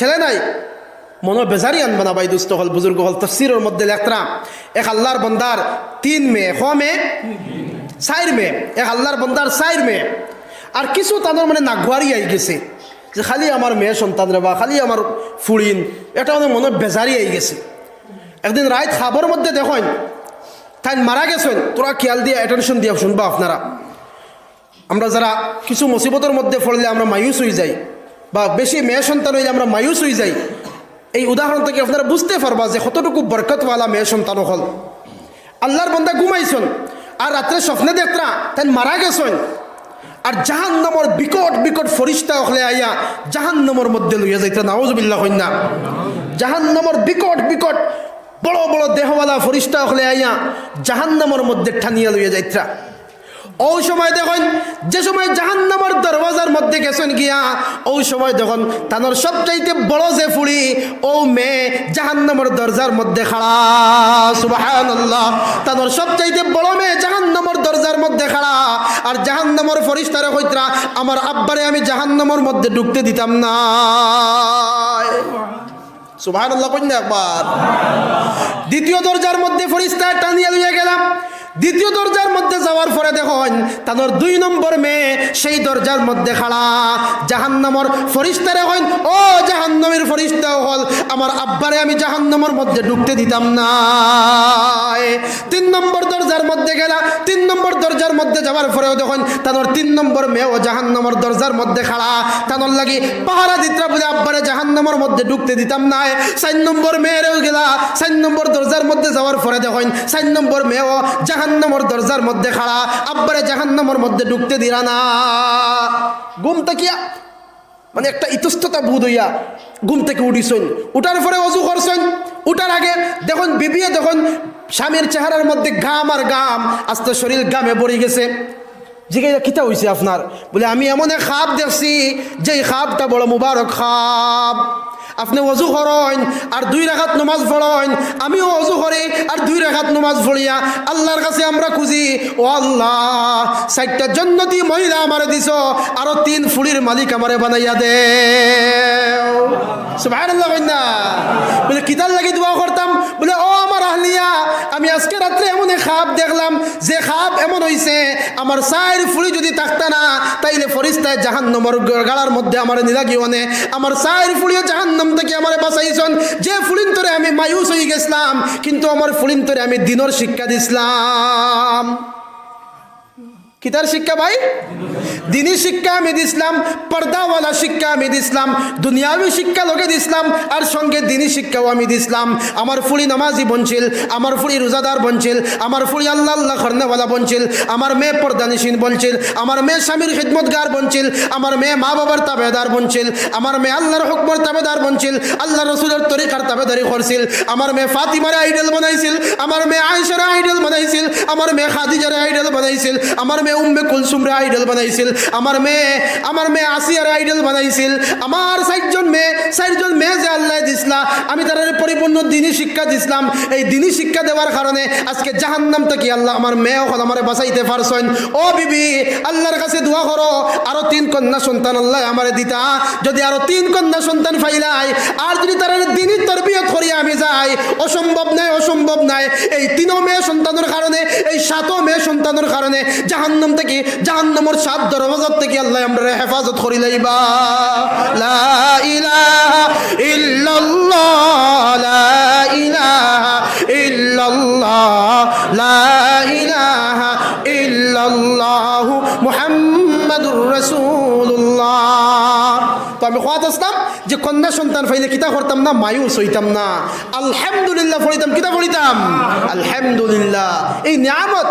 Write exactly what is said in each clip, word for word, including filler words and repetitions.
খেলে নাই। মনো বেজারি আনবা না ভাই, দুস্ত অকল, বুজুর্গ অকল, তফসিরর মধ্যে লেখরা, এক আল্লাহর বন্দার তিন মেয়ে, ক মেয়ে? চাইর মেয়ে। এক আল্লাহর বন্দার চাইর মেয়ে। আর কিছু তানর মানে নাগুয়ারি আই গেছে যে খালি আমার মেয়ে সন্তান রে বা খালি আমার ফুড়িন, এটা মানে মনো বেজারি আই গেছে। একদিন রাইত খাবর মধ্যে দেখইন তাইন মারা গেছইন। তোরা খেয়াল দিয়া, attention দিয়া শুনবা আপনারা। আমরা যারা কিছু মুসিবতর মধ্যে পড়লে আমরা মায়ুস অই যাই, বা বেশি মেয়ে সন্তান অইলে আমরা মায়ুস অই যাই, এই উদাহরণ থাকি আপনারা বুঝতে পারবা যে কতটুকু বরকতওয়ালা মেয়ে সন্তান অকল। আল্লাহর বন্দা ঘুমাইছইন, আর রাত্রে স্বপ্নে দেখরা তাইন মারা গেছইন, আর জাহান্নামর বিকট বিকট ফরিস্তা অকলে আইয়া জাহান্নামর মধ্যে লইয়া যাইতরা। নাউজুবিল্লাহ কইন না। জাহান্নামর বিকট বিকট বড় বড় দেহওয়ালা ফরিস্তা অকলে আইয়া জাহান্নামর মধ্যে টানিয়া লইয়া যাইতরা। অউ সময় দেখইন, যে সময় জাহান্নামর দরওয়াজার মধ্যে গেছইন গিয়া, অউ সময় দেখইন তানর সবচাইতে বড় যে ফুড়ি, অউ মেয়ে জাহান্নামর দরজার মধ্যে খাড়া। সুবহানাল্লাহ। তানর সবচাইতে বড় মেয়ে জাহান্নামর দরজার মধ্যে খাড়া। আর জাহান্নামর ফরিস্তারে কইতরা, "আমার আব্বারে আমি জাহান্নামর মধ্যে ঢুকতে দিতাম না।" সুবহানাল্লাহ কইন না একবার। দ্বিতীয় দরজার মধ্যে ফরিস্তায় টানিয়া লইয়া গেলা। দ্বিতীয় দরজার মধ্যে যাওয়ার পরে দেখইন, তানর দুই নম্বর মেয়ে সেই দরজার মধ্যে খাড়া। জাহান্নামর ফরিস্তারে কইন, "ও জাহান্নামীর ফরিস্তা অকল, আমার আব্বারে আমি জাহান্নামর মধ্যে ঢুকতে দিতাম না।" তিন নম্বর দরজার মধ্যে গেলা। তিন নম্বর দরজার মধ্যে যাওয়ার পরেও দেখইন, তানর তিন নম্বর মেয়েও জাহান্নামর দরজার মধ্যে খাড়া। তানর লাগি পাহারা দিতরা বুলে, "আব্বারে জাহান্নামর মধ্যে ঢুকতে দিতাম নায়।" চাইর নম্বর মেয়েরেও গেলা। চাইর নম্বর দরজার মধ্যে যাওয়ার পরে দেখইন, চাইর নম্বর মেয়েও জাহান্নামর দরজার মধ্যে খাড়া, "আব্বারে জাহান্নামর মধ্যে ঢুকতে দিরা না।" ঘুম থাকিয়া মানে একটা ইতস্ততা বোধ অইয়া ঘুম থাকি উঠিছইন। উঠার পরে অজু করছইন। উঠার আগে দেখইন, বিবিয়ে দেখইন, স্বামীর চেহারার মধ্যে ঘাম আর ঘাম, আস্তা শরীর ঘামে ভরি গেছে। জিগাইলা, "কিতা অইছে আপনার?" বুলে, "আমি এমন এক খাব দেখছি, যেই খাবটা বড় মুবারক খাব। আপনে অজু করইন আর দুই রাকাত নমাজ পড়ইন, আমিও অজু করি আর দুই রাকাত নমাজ পড়িয়া আল্লাহর কাছে আমরা খুঁজি, ও আল্লাহ, চাইরটা জন্নতি মহিলা আমারে দিছো, আরো তিন ফুড়ির মালিক আমারে বানাইয়া দেও।" সুবহানাল্লাহ কইন না। বুলে, "কিতার লাগি দোয়া করতাম?" বুলে, "ও আমার আহলিয়া, আমি আজকে রাত্রে এমন এক খাব দেখলাম, যে খাব এমন অইছে, আমার চাইর ফুড়ি যদি থাকতা না, তাইলে ফরিস্তায় জাহান্নামর গ-, গাড়ার মধ্যে আমারে নিলাগি অনে। আমার চাইর ফুড়িও জাহান্নাম থাকি আমারে বাঁচাইছইন। যে ফুড়িন্তরে আমি মায়ুস অই গেছলাম, কিন্তু আমার ফুড়িন্তরে আমি দিনর শিক্ষা দিছলাম।" কিতার শিক্ষা ভাই? দিনী শিক্ষা আমি দিছলাম, পর্দাওয়ালা শিক্ষা আমি দিছলাম, দুনিয়াবি শিক্ষা লগে দিছলাম, আর সঙ্গে দিনী শিক্ষাও আমি দিছলাম। আমার ফুড়ি নামাজি বনছিল, আমার ফুড়ি রোজাদার বনছিল, আমার ফুড়ি আল্লাহ আল্লাহ করনেওয়ালা বনছিল, আমার মেয়ে পর্দানিশীন বনছিল, আমার মেয়ে স্বামীর খিদমতগার বনছিল, আমার মেয়ে মা বাবার তাবেদার বনছিল, আমার মেয়ে আল্লাহর হুকুমর তাবেদার বনছিল, আল্লাহর রসুলর তরিকার তাবেদারি করছিল, আমার মেয়ে ফাতিমারে আইডল বানাইছিল, আমার মেয়ে আয়েশারে আইডল বানাইছিল, আমার মেয়ে খাদিজারে আইডল বানাইছিল, আমার মেয়ে উম্মে কুলসুমরে আইডল বানাইছিল, আমার মেয়ে, আমার মেয়ে আসিয়ারে আইডল বানাইছিল, আমার চাইরজন মেয়ে, চাইরজন মেয়ে যে আল্লায় দিছলা, আমি তারারে পরিপূর্ণ দিনী শিক্ষা দিছলাম। এই দিনী শিক্ষা দেওয়ার কারণে আজকে জাহান্নাম থাকি আল্লাহ আমার মেয়ে অকল আমারে বাঁচাইতে পারছইন। ও বিবি, আল্লাহর কাছে দোয়া করো, আরো তিন কন্যা সন্তান আল্লায় আমারে দিতা। যদি আরো তিন কন্যা সন্তান পাইলাই, আর যদি তারারে দিনী তরবিয়ত করিয়া আমি যাই, অসম্ভব নায়, অসম্ভব নায়। এই তিনও মেয়ে সন্তানর কারণে, এই সাতও মেয়ে সন্তানর কারণে জাহান্নাম থাকি, জাহান্নামর সাত দরওয়াজার থাকি আল্লায় আমরারে হেফাজত করিলাইবা। লা ইলাহা ইল্লাল্লাহ, লা ইলাহা ইল্লাল্লাহ, লা ইলাহা ইল্লাল্লাহু মুহাম্মাদুর রাসূলুল্লাহ। তো আমি কওয়াত আছলাম যে কন্যা সন্তান পাইলে কিতা করতাম না, মায়ুস অইতাম না, আলহামদুলিল্লাহ পড়িতাম। কিতা পড়িতাম? আলহামদুলিল্লাহ। এই নিয়ামত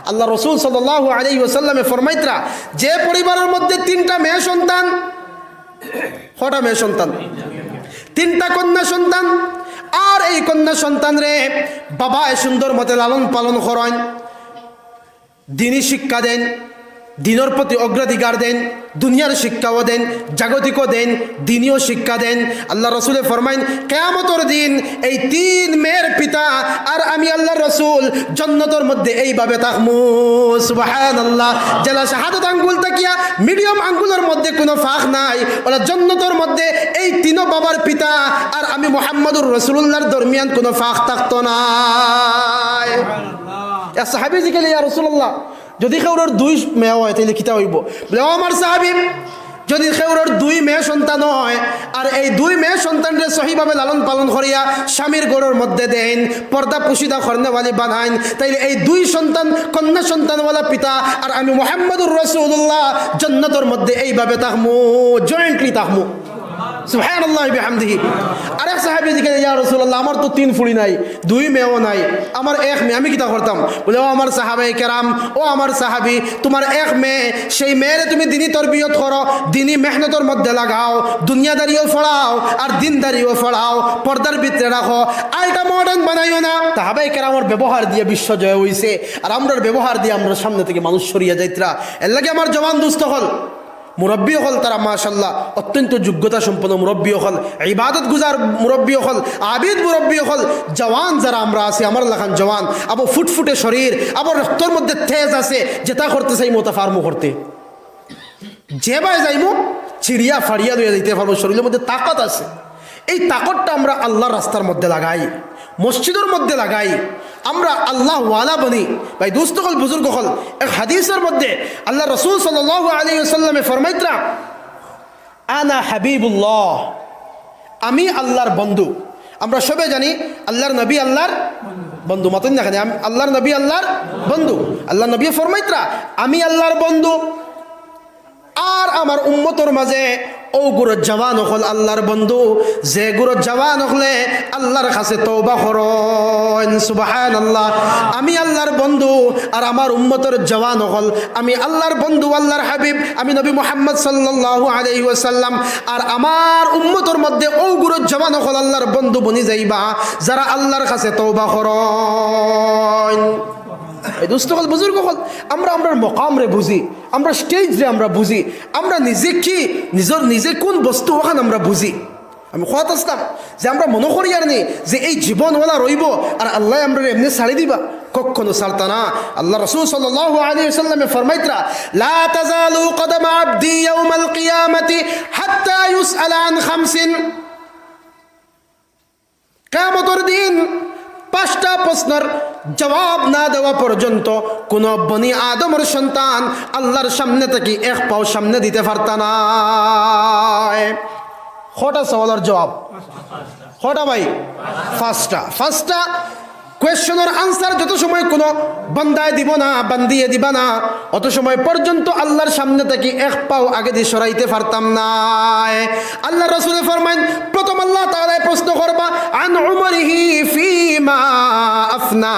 আল্লাহ রসুল সাল্লাল্লাহু আলাইহি ওয়াসাল্লামে ফরমাইতরা, যে পরিবারর মধ্যে তিনটা মেয়ে সন্তান, কয়টা মেয়ে সন্তান? তিনটা কন্যা সন্তান। আর এই কন্যা সন্তানরে বাবায় সুন্দর মতে লালন পালন করইন, দিনী শিক্ষা দেন, দিনর প্রতি অগ্রাধিকার দেন, দুনিয়ার শিক্ষাও দেন, জাগতিকও দেন, দিনীও শিক্ষা দেন। আল্লাহ রসুলে ফরমাইন, কিয়ামতর দিন এই তিন মেয়ের পিতা আর আমি আল্লাহর রসুল জন্নতর মধ্যে এইভাবে থাকমু। সুবহানাল্লাহ। যেলা শাহাদত আঙ্গুল থাকিয়া মিডিয়াম আঙ্গুলর মধ্যে কোনো ফাঁক নাই, অলা জন্নতর মধ্যে এই তিনও বাবার পিতা আর আমি মুহাম্মাদুর রাসূলুল্লাহর দরমিয়ান কোনো ফাঁক থাকতো নায়। এক সাহাবী জিকাইলা, "ইয়া রাসূলুল্লাহ, যদি কেউরর দুই মেয়ে অয়, তাইলে কিতা অইবো?" বলে, "ও আমার সাহাবী, যদি কেউরর দুই মেয়ে সন্তান অয়, আর এই দুই মেয়ে সন্তানরে সহিভাবে লালন পালন করিয়া স্বামীর ঘরর মধ্যে দেইন, পর্দা পুশিদা করনেওয়ালি বানাইন, তাইলে এই দুই সন্তান, কন্যা সন্তানওয়ালা পিতা আর আমি মুহাম্মাদুর রাসূলুল্লাহ জান্নাতর মধ্যে এইভাবে থাকমু, জয়েন্টলি থাকমু।" সুবহানাল্লাহি বিহামদিহি। আরেক সাহাবী জিকাইলা, "ইয়া রাসূলুল্লাহ, আমার তো তিন ফুড়ি নাই, দুই মেয়েও নাই, আমার এক মেয়ে, আমি কিতা করতাম?" বলে, "ও আমার সাহাবায়ে কেরাম, ও আমার সাহাবী, তুমার এক মেয়ে, সেই মেয়েরে তুমি দিনী তরবিয়ত করো, দিনী মেহনতর মধ্যে লাগাও, দুনিয়াদারিও পড়াও আর দিনদারিও পড়াও, পর্দার ভিতরে রাখো, আলটা মডার্ন বানাইও না।" সাহাবায়ে কেরামর ব্যবহার দিয়া বিশ্বজয় অইছে, আর আমরার ব্যবহার দিয়া আমরার সামনে থাকি মানুষ সরিয়া যাইতরা। এরলাগি আমার জওয়ান দুস্ত অকল, মুরব্বি অকল তারা মাশাআল্লাহ অত্যন্ত যোগ্যতা সম্পন্ন মুরব্বি অকল, ইবাদত গুজার মুরব্বি অকল, আবিদ মুরব্বি অকল, জওয়ান যারা আমরা আছি, আমার লাখান জওয়ান, আবো ফুটফুটে শরীর, আবো রক্তর মধ্যে তেজ আছে, যেটা করতে চাইমু ওটা পারমু করতে। যেবায় যাইমু, ছিড়িয়া ফাড়িয়া লইয়া যাইতে পারমু, শরীরর মধ্যে তাকত আছে। এই তাকতটা আমরা আল্লাহর রাস্তার মধ্যে লাগাই, মসজিদর মধ্যে লাগাই, আমরা আল্লাহ ওয়ালা বনি। ভাই, দুস্ত অকল, বুজুর্গ অকল, এক হাদিসর মধ্যে আল্লাহর রাসূল সাল্লাল্লাহু আলাইহি ওয়াসাল্লামে ফরমাইতরা, "আনা হাবিবুল্লাহ, আমি আল্লাহর বন্ধু।" আমরা সবে জানি আল্লাহর নবী আল্লাহর বন্ধু, মাতইন না কেনে? আম-, আল্লাহর নবী আল্লাহর বন্ধু। আল্লাহর নবী ফরমাইতরা, "আমি আল্লাহর বন্ধু।" আর আমার উম্মতর মাঝে অউ গুরুর জওয়ান অকল আল্লাহর বন্ধু, যে গুরুর জওয়ান অকলে আল্লাহর কাছে তওবা করইন। সুবহানাল্লাহ। আমি আল্লাহর বন্ধু, আর আমার উম্মতর জওয়ান অকল, আমি আল্লাহর বন্ধু, আল্লাহর হাবিব, আমি নবী মুহাম্মদ সাল্লাল্লাহু আলাইহি ওয়াসাল্লাম, আর আমার উম্মতর মধ্যে অউ গুরুর জওয়ান অকল আল্লাহর বন্ধু বনি যাইবা, যারা আল্লাহর কাছে তওবা করইন। এই দুস্ত অকল, বুজুর্গ অকল, আমরা আমরার মকামরে বুঝি, আমরা স্টেজরে আমরা বুঝি, আমরা নিজে কি, নিজর নিজে কোন বস্তু, অখান আমরা বুঝি। আমি কওয়াত আছলাম যে আমরা মনো করিয়ার নি যে এই জীবন অলা রইবো আর আল্লায় আমরারে এমনে ছাড়ি দিবা, কখনো ছাড়তা না। আল্লাহর রাসূল সাল্লাল্লাহু আলাইহি ওয়াসাল্লামে ফরমাইতরা, "লা তাজালু কদামা আবদি ইয়াউমাল কিয়ামাতি হাত্তা ইউসআলা আন খামসিন।" কিয়ামতর দিন পাঁচটা প্রশ্নর জওয়াব না দেওয়া পর্যন্ত কোনো বনি আদমর সন্তান আল্লাহর সামনে থাকি এক পাও সামনে দিতে পারতা নায়। কয়টা সওয়ালর জওয়াব? কয়টা ভাই? পাঁচটা। পাঁচটা কোয়েশনর আনসার যত সময় কোনো বান্দায় দিবো না, বান্দিয়ে দিবা না, অত সময় পর্যন্ত আল্লাহর সামনে থাকি এক পাও আগেদি সরাইতে পারতাম নায়। আল্লাহর রাসূলে ফরমাইন, প্রথম আল্লাহ তাআলায় প্রশ্ন করবা, "আন উমরিহি ফিমা আফনা।"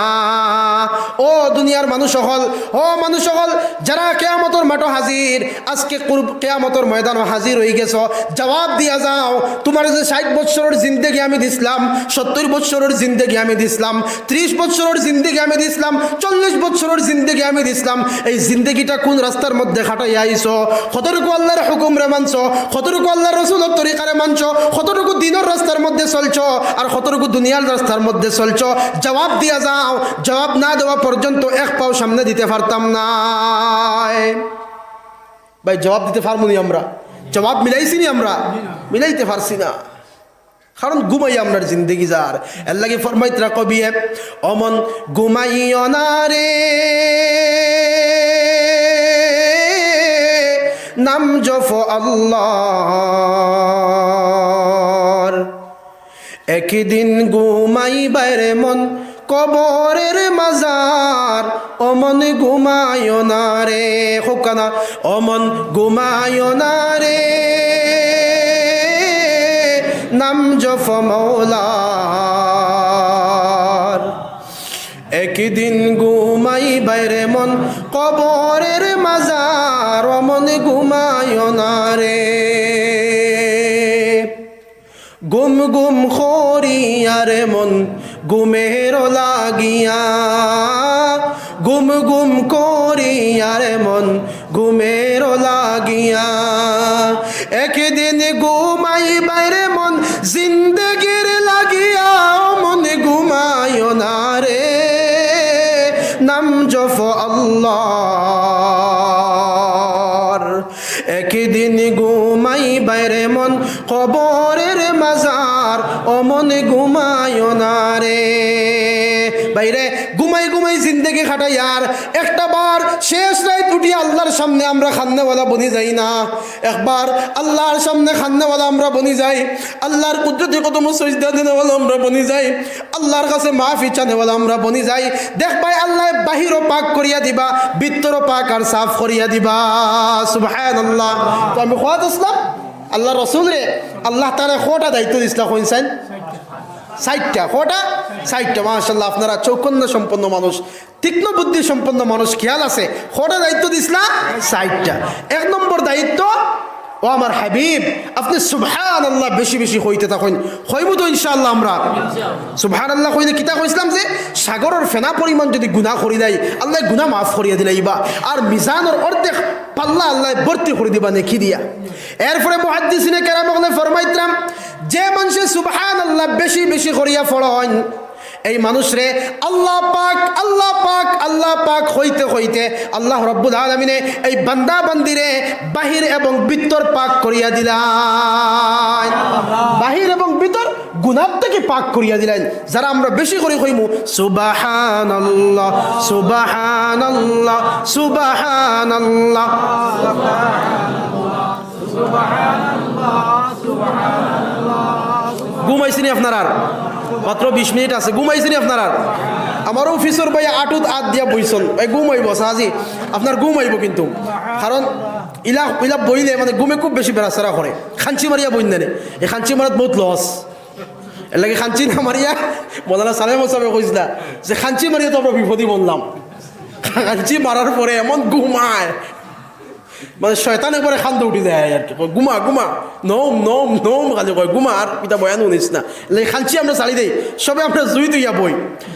ও দুনিয়ার মানুষ অকল, ও মানুষ অকল, যারা কিয়ামতর মাঠো হাজির, আজকে কুরব-, কিয়ামতর ময়দানো হাজির অইগেছো, জওয়াব দিয়া যাও। তুমারে যে ষাইট বৎসরর জিন্দেগি আমি দিছলাম, সত্তইর বৎসরর জিন্দেগি আমি দিছলাম, ত্রিশ বৎসরর জিন্দেগি আমি দিছলাম, চল্লিশ বৎসরর জিন্দেগি আমি দিছলাম, এই জিন্দেগিটা কুন রাস্তার মধ্যে কাটাইয়া আইছো? কতটুকু আল্লাহর হুকুমরে মানছো? কতটুকু আল্লাহর রাসূলর তরিকারে মানছো? কতটুকু দ্বীনর রাস্তার মধ্যে চলছো আর কতটুকু দুনিয়ার রাস্তার মধ্যে চলছো? জওয়াব দিয়া যাও। জওয়াব না দেওয়া পর্যন্ত এক পাও সামনে দিতে পারতাম নায়। ভাই, জওয়াব দিতে পারমু নি আমরা? জওয়াব মিলাইছি নি আমরা? মিলাইতে পারছি না। কারণ ঘুমাইয়া আমরার জিন্দেগি যার। এরলাগি ফরমাইতরা কবিয়ে, "ও মন ঘুমাইও না রে, নাম জপ আল্লাহর।" একদিন ঘুমাইবায় রে মন কবরের মাজার, ও মন ঘুমাইও না রে, কউক্কা না, ও মন ঘুমাইও না রে, নাম জপ মওলার। একদিন ঘুমাইবায় রে মন কবরের মাজার, ও মন ঘুমাইও না রে। ঘুম ঘুম করিয়ার মন ঘুমের লাগিয়া, ঘুম ঘুম করিয়ার মন ঘুমের লাগিয়া। একদিন ঘুমাইবায় রে মন জিন্দেগির লাগিয়া, ও মন ঘুমাইও না রে, নাম জপ আল্লাহর। একদিন ঘুমাইবায় রে মন কবরের মাজার, ও মন ঘুমাইও না রে। ভাইরে, ঘুমাই ঘুমাই জিন্দেগি কাটাইয়ার, একটা বার শেষ রাইত উঠিয়া আল্লাহর সামনে আমরা কান্দেওয়ালা বনি যাই না? একবার আল্লাহর সামনে কান্দেওয়ালা আমরা বনি যাই, আল্লাহর কুদরতি কদমো সইজদা দেনেওয়ালা আমরা বনি যাই, আল্লাহর কাছে মাফি চানেওয়ালা আমরা বনি যাই। দেখবায় আল্লায় বাহিরও পাক করিয়া দিবা, ভিতরও পাক আর সাফ করিয়া দিবা। সুবহানাল্লাহ। তো আমি কওয়াত আছলাম, আল্লাহর রসুলরে আল্লাহ তাআলায় কয়টা দায়িত্ব দিছলা কইন চাইন? চাইরটা। কয়টা? চাইরটা। মাশাআল্লাহ, আপনারা চৌকন্যা সম্পন্ন মানুষ, তীক্ষ্ণ বুদ্ধি সম্পন্ন মানুষ, খেয়াল আছে। কয়টা দায়িত্ব দিছলা? চাইরটা। এক নম্বর দায়িত্ব, ও আমার হাবিব, আপনে সুবহানাল্লাহ বেশি বেশি কইতে থাকইন। কইমু তো ইনশাআল্লাহ আমরা। সুবহানাল্লাহ কইলে কিতা কইছলাম যে সাগরর ফেনা পরিমাণ যুদি গুনা করি দেই, আল্লায় গুনা মাফ করিয়া দিলাইবা। আর মিজানর অর্ধেক পাল্লা আল্লায় ভর্তি করি দিবা নেকি দিয়া। এরপরে মুহাদ্দিসিনে কেরাম অকলে ফরমাইতরা, যে মানষে সুবহানাল্লাহ বেশি বেশি করিয়া পড়ইন, এই মানুষরে আল্লাহ পাক, আল্লাহ পাক, আল্লাহ পাক কইতে কইতে আল্লাহ রাব্বুল আলামিনে এই বান্দা বান্দিরে বাহির এবং ভিতর পাক করিয়া দিলাইন। বাহির এবং ভিতর গুনাহ থাকি পাক করিয়া দিলাইন। যারা আমরা বেশি করি কইমু, সুবহানাল্লাহ, সুবহানাল্লাহ, সুবহানাল্লাহ। ঘুম আইছে নি আপনারার? মাত্র বিশ মিনিট আছে। ঘুম আইছে নি আপনারার? আমার অফিসর ভাই আটুত আত দিয়া বইছইন। ভাই, ঘুম আইবো, সাজি, আপনার ঘুম আইবো কিন্তু। কারণ ইলা, ইলা বইলে মানে ঘুমে খুব বেশি বেড়াছেড়া করে। খাঞ্চি মারিয়া বইন না নি। এই খাঞ্চি মারাত বহুত লস। এরলাগি খাঞ্চি না মারিয়া, মৌলানা সালেহ সাহেবে কইছলা যে খাঞ্চি মারিয়া তো আমরা বিপদে পড়লাম। খাঞ্চি মারার পরে এমন ঘুম আয়, মানে শয়তান একবারে কান্দো উঠি যায় আর কি। কয়, "ঘুমা, ঘুমা, নম, নম, নম", খালি কয়, "ঘুমা, আর কিতা বয়ান হুনিস না।" এরলাগি খাঞ্চি আমরা ছাড়ি দেই, সবে আমরা জুইত অইয়া বই,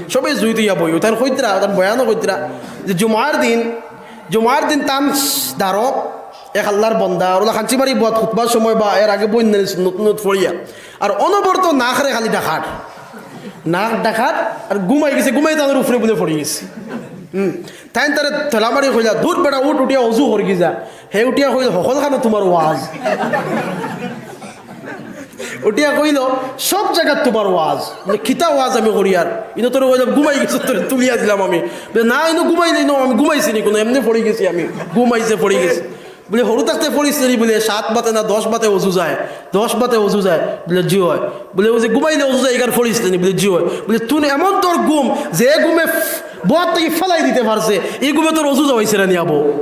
সবে জুইত অইয়া বই। অউ তাইন কইতরা, অউ তাইন বয়ানও কইতরা যে জুমার দিন, জুমার দিন তান দারো এক আল্লাহর বন্দা, আর অলা খাঞ্চি মারি বওয়াত খুতবার সময় বা এর আগে বইন না নি সুন্নত টুন্নত পড়িয়া, আর অনবরত নাকরে খালি ডাকার, নাক ডাকার, আর ঘুমাই গেছে, ঘুমাই তানর উপরে বুলে পড়ি গেছে। হুম, তাইন তারে ঠেলা মারি কইলা, "দূর বেটা, উঠ, উঠিয়া অজু করিগি যা।" হে উঠিয়া কইল, "হকলখানো তুমার ওয়াজ।" উঠিয়া কইল, "সব জাগাত তুমার ওয়াজ।" বুলে, "কিতা ওয়াজ আমি করিয়ার? ইনো তোরে কইলাম ঘুমাই গেছস, তোরে তুলিয়া দিলাম আমি।" বুলে, "না, ইনো ঘুমাই নাই, ইনো আমি ঘুমাইছি নি কুনু, এমনে পড়ি গেছি আমি, ঘুমাইছে পড়ি গেছি।" বুলে, "হুরু থাকতে পড়িছলে নি?" বুলে, "সাত বাতে না দশ বাতে অজু যায়, দশ বাতে অজু যায়।" বুলে, "জি অয়।" বুলে, "অউ যে ঘুমাইলে অজু যায়, ইখান পড়িছলে নি?" বুলে, "জি অয়।" বুলে, "তুন এমন তোর ঘুম, যে ঘুমে ফ-, বওয়াত থাকি ফালাই দিতে পারছে, ই ঘুমে তোর অজু যাওয়াইছে না নি আবো?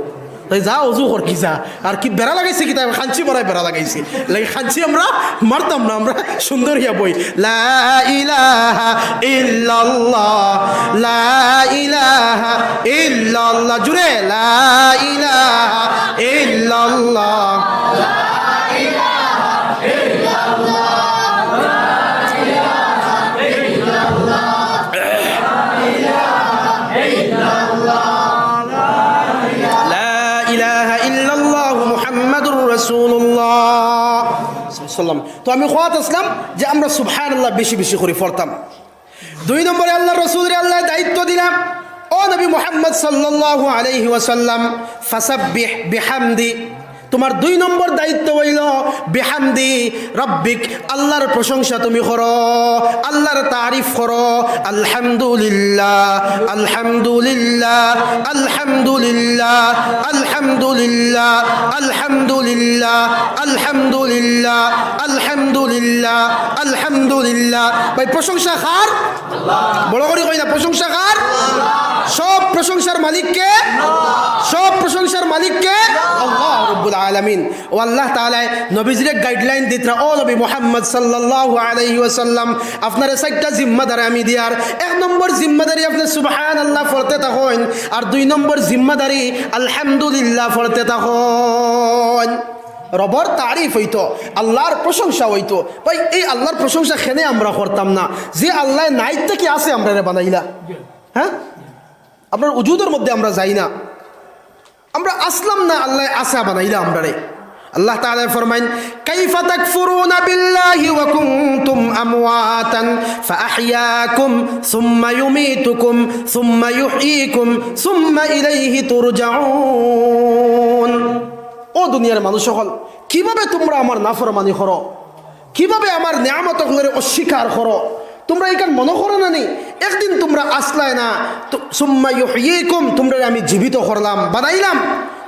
তাই যা অজু করগি যা।" আর কি বেড়া লাগাইছে, কিতা খাঞ্চি মারায় বেড়া লাগাইছে। এরলাগি খাঞ্চি আমরা মারতাম না, আমরা সুন্দর অইয়া বই। লা ইলাহা ইল্লাল্লাহ, লা ইলাহা ইল্লাল্লাহ, জুরে, লা ইলাহা ইল্লাল্লাহ। লা ইলাহা ইল্লাল্লাহু মুহাম্মাদুর রাসূলুল্লাহ সাল্লাল্লাহু আলাইহি ওয়াসাল্লাম। তো আমি কওয়াত আছলাম যে আমরা সুবহানাল্লাহ বেশি বেশি করি পড়তাম। দুই নম্বরে আল্লাহর রসুলরে আল্লায় দায়িত্ব দিলা, "ও নবী মুহাম্মদ সাল্লাল্লাহু আলাইহি ওয়াসাল্লাম, ফাসাব্বিহ বিহামদি।" তুমার দুই নম্বর দায়িত্ব অইলো বিহামদি রাব্বিক, আল্লাহর প্রশংসা তুমি করো, আল্লাহর তারিফ করো। আলহামদুলিল্লাহ, আলহামদুলিল্লাহ, আলহামদুলিল্লাহ, আলহামদুলিল্লাহ, আলহামদুলিল্লাহ, আলহামদুলিল্লাহ, আলহামদুলিল্লাহ, আলহামদুলিল্লাহ। ভাই, প্রশংসা কার? বড় করি কইলা, প্রশংসা কার? সব প্রশংসার মালিক কে? সব প্রশংসার মালিক কে? আল্লাহ রাব্বুল আলামিন। ও আল্লাহ তাআলায় নবীজিরে guideline দিতরা, "ও নবী মুহাম্মদ সাল্লাল্লাহু আলাইহি ওয়াসাল্লাম, আপনারে চাইরটা জিম্মাদারি আমি দিয়ার। এক নম্বর জিম্মাদারি আপনে সুবহানাল্লাহ পড়তে থাকইন, আর দুই নম্বর জিম্মাদারি আলহামদুলিল্লাহ পড়তে থাকইন।" রবর তারিফ অইতো, আল্লাহর প্রশংসা অইতো। ভাই, এই আল্লাহর প্রশংসা কেনে আমরা করতাম না, যে আল্লায় নাই থাকি আছে আমরারে বানাইলা? হ্যাঁ, আপনার উজুদর মধ্যে আমরা যাই না, আমরা আছলাম না, আল্লায় আছে বানাইলা আমরারে। আল্লাহ তাআলায় ফরমাইন, "কাইফা তাকফুরুনা বিল্লাহি ওয়া কুনতুম আমওয়াতান ফাআহইয়াকুম সুম্মা ইউমীতুকুম সুম্মা ইউহয়ীকুম সুম্মা ইলাইহি তুরজাউন।" ও দুনিয়ার মানুষ অকল, কিভাবে তুমরা আমার নাফরমানি করো? কিভাবে আমার নিয়ামত অকলরে অস্বীকার করো? তুমরা ইখান মনো করো না নি? একদিন তুমরা আছলায় না, তু-, সুম্মা ইউহয়িকুম, তুমরারে আমি জীবিত করলাম, বানাইলাম।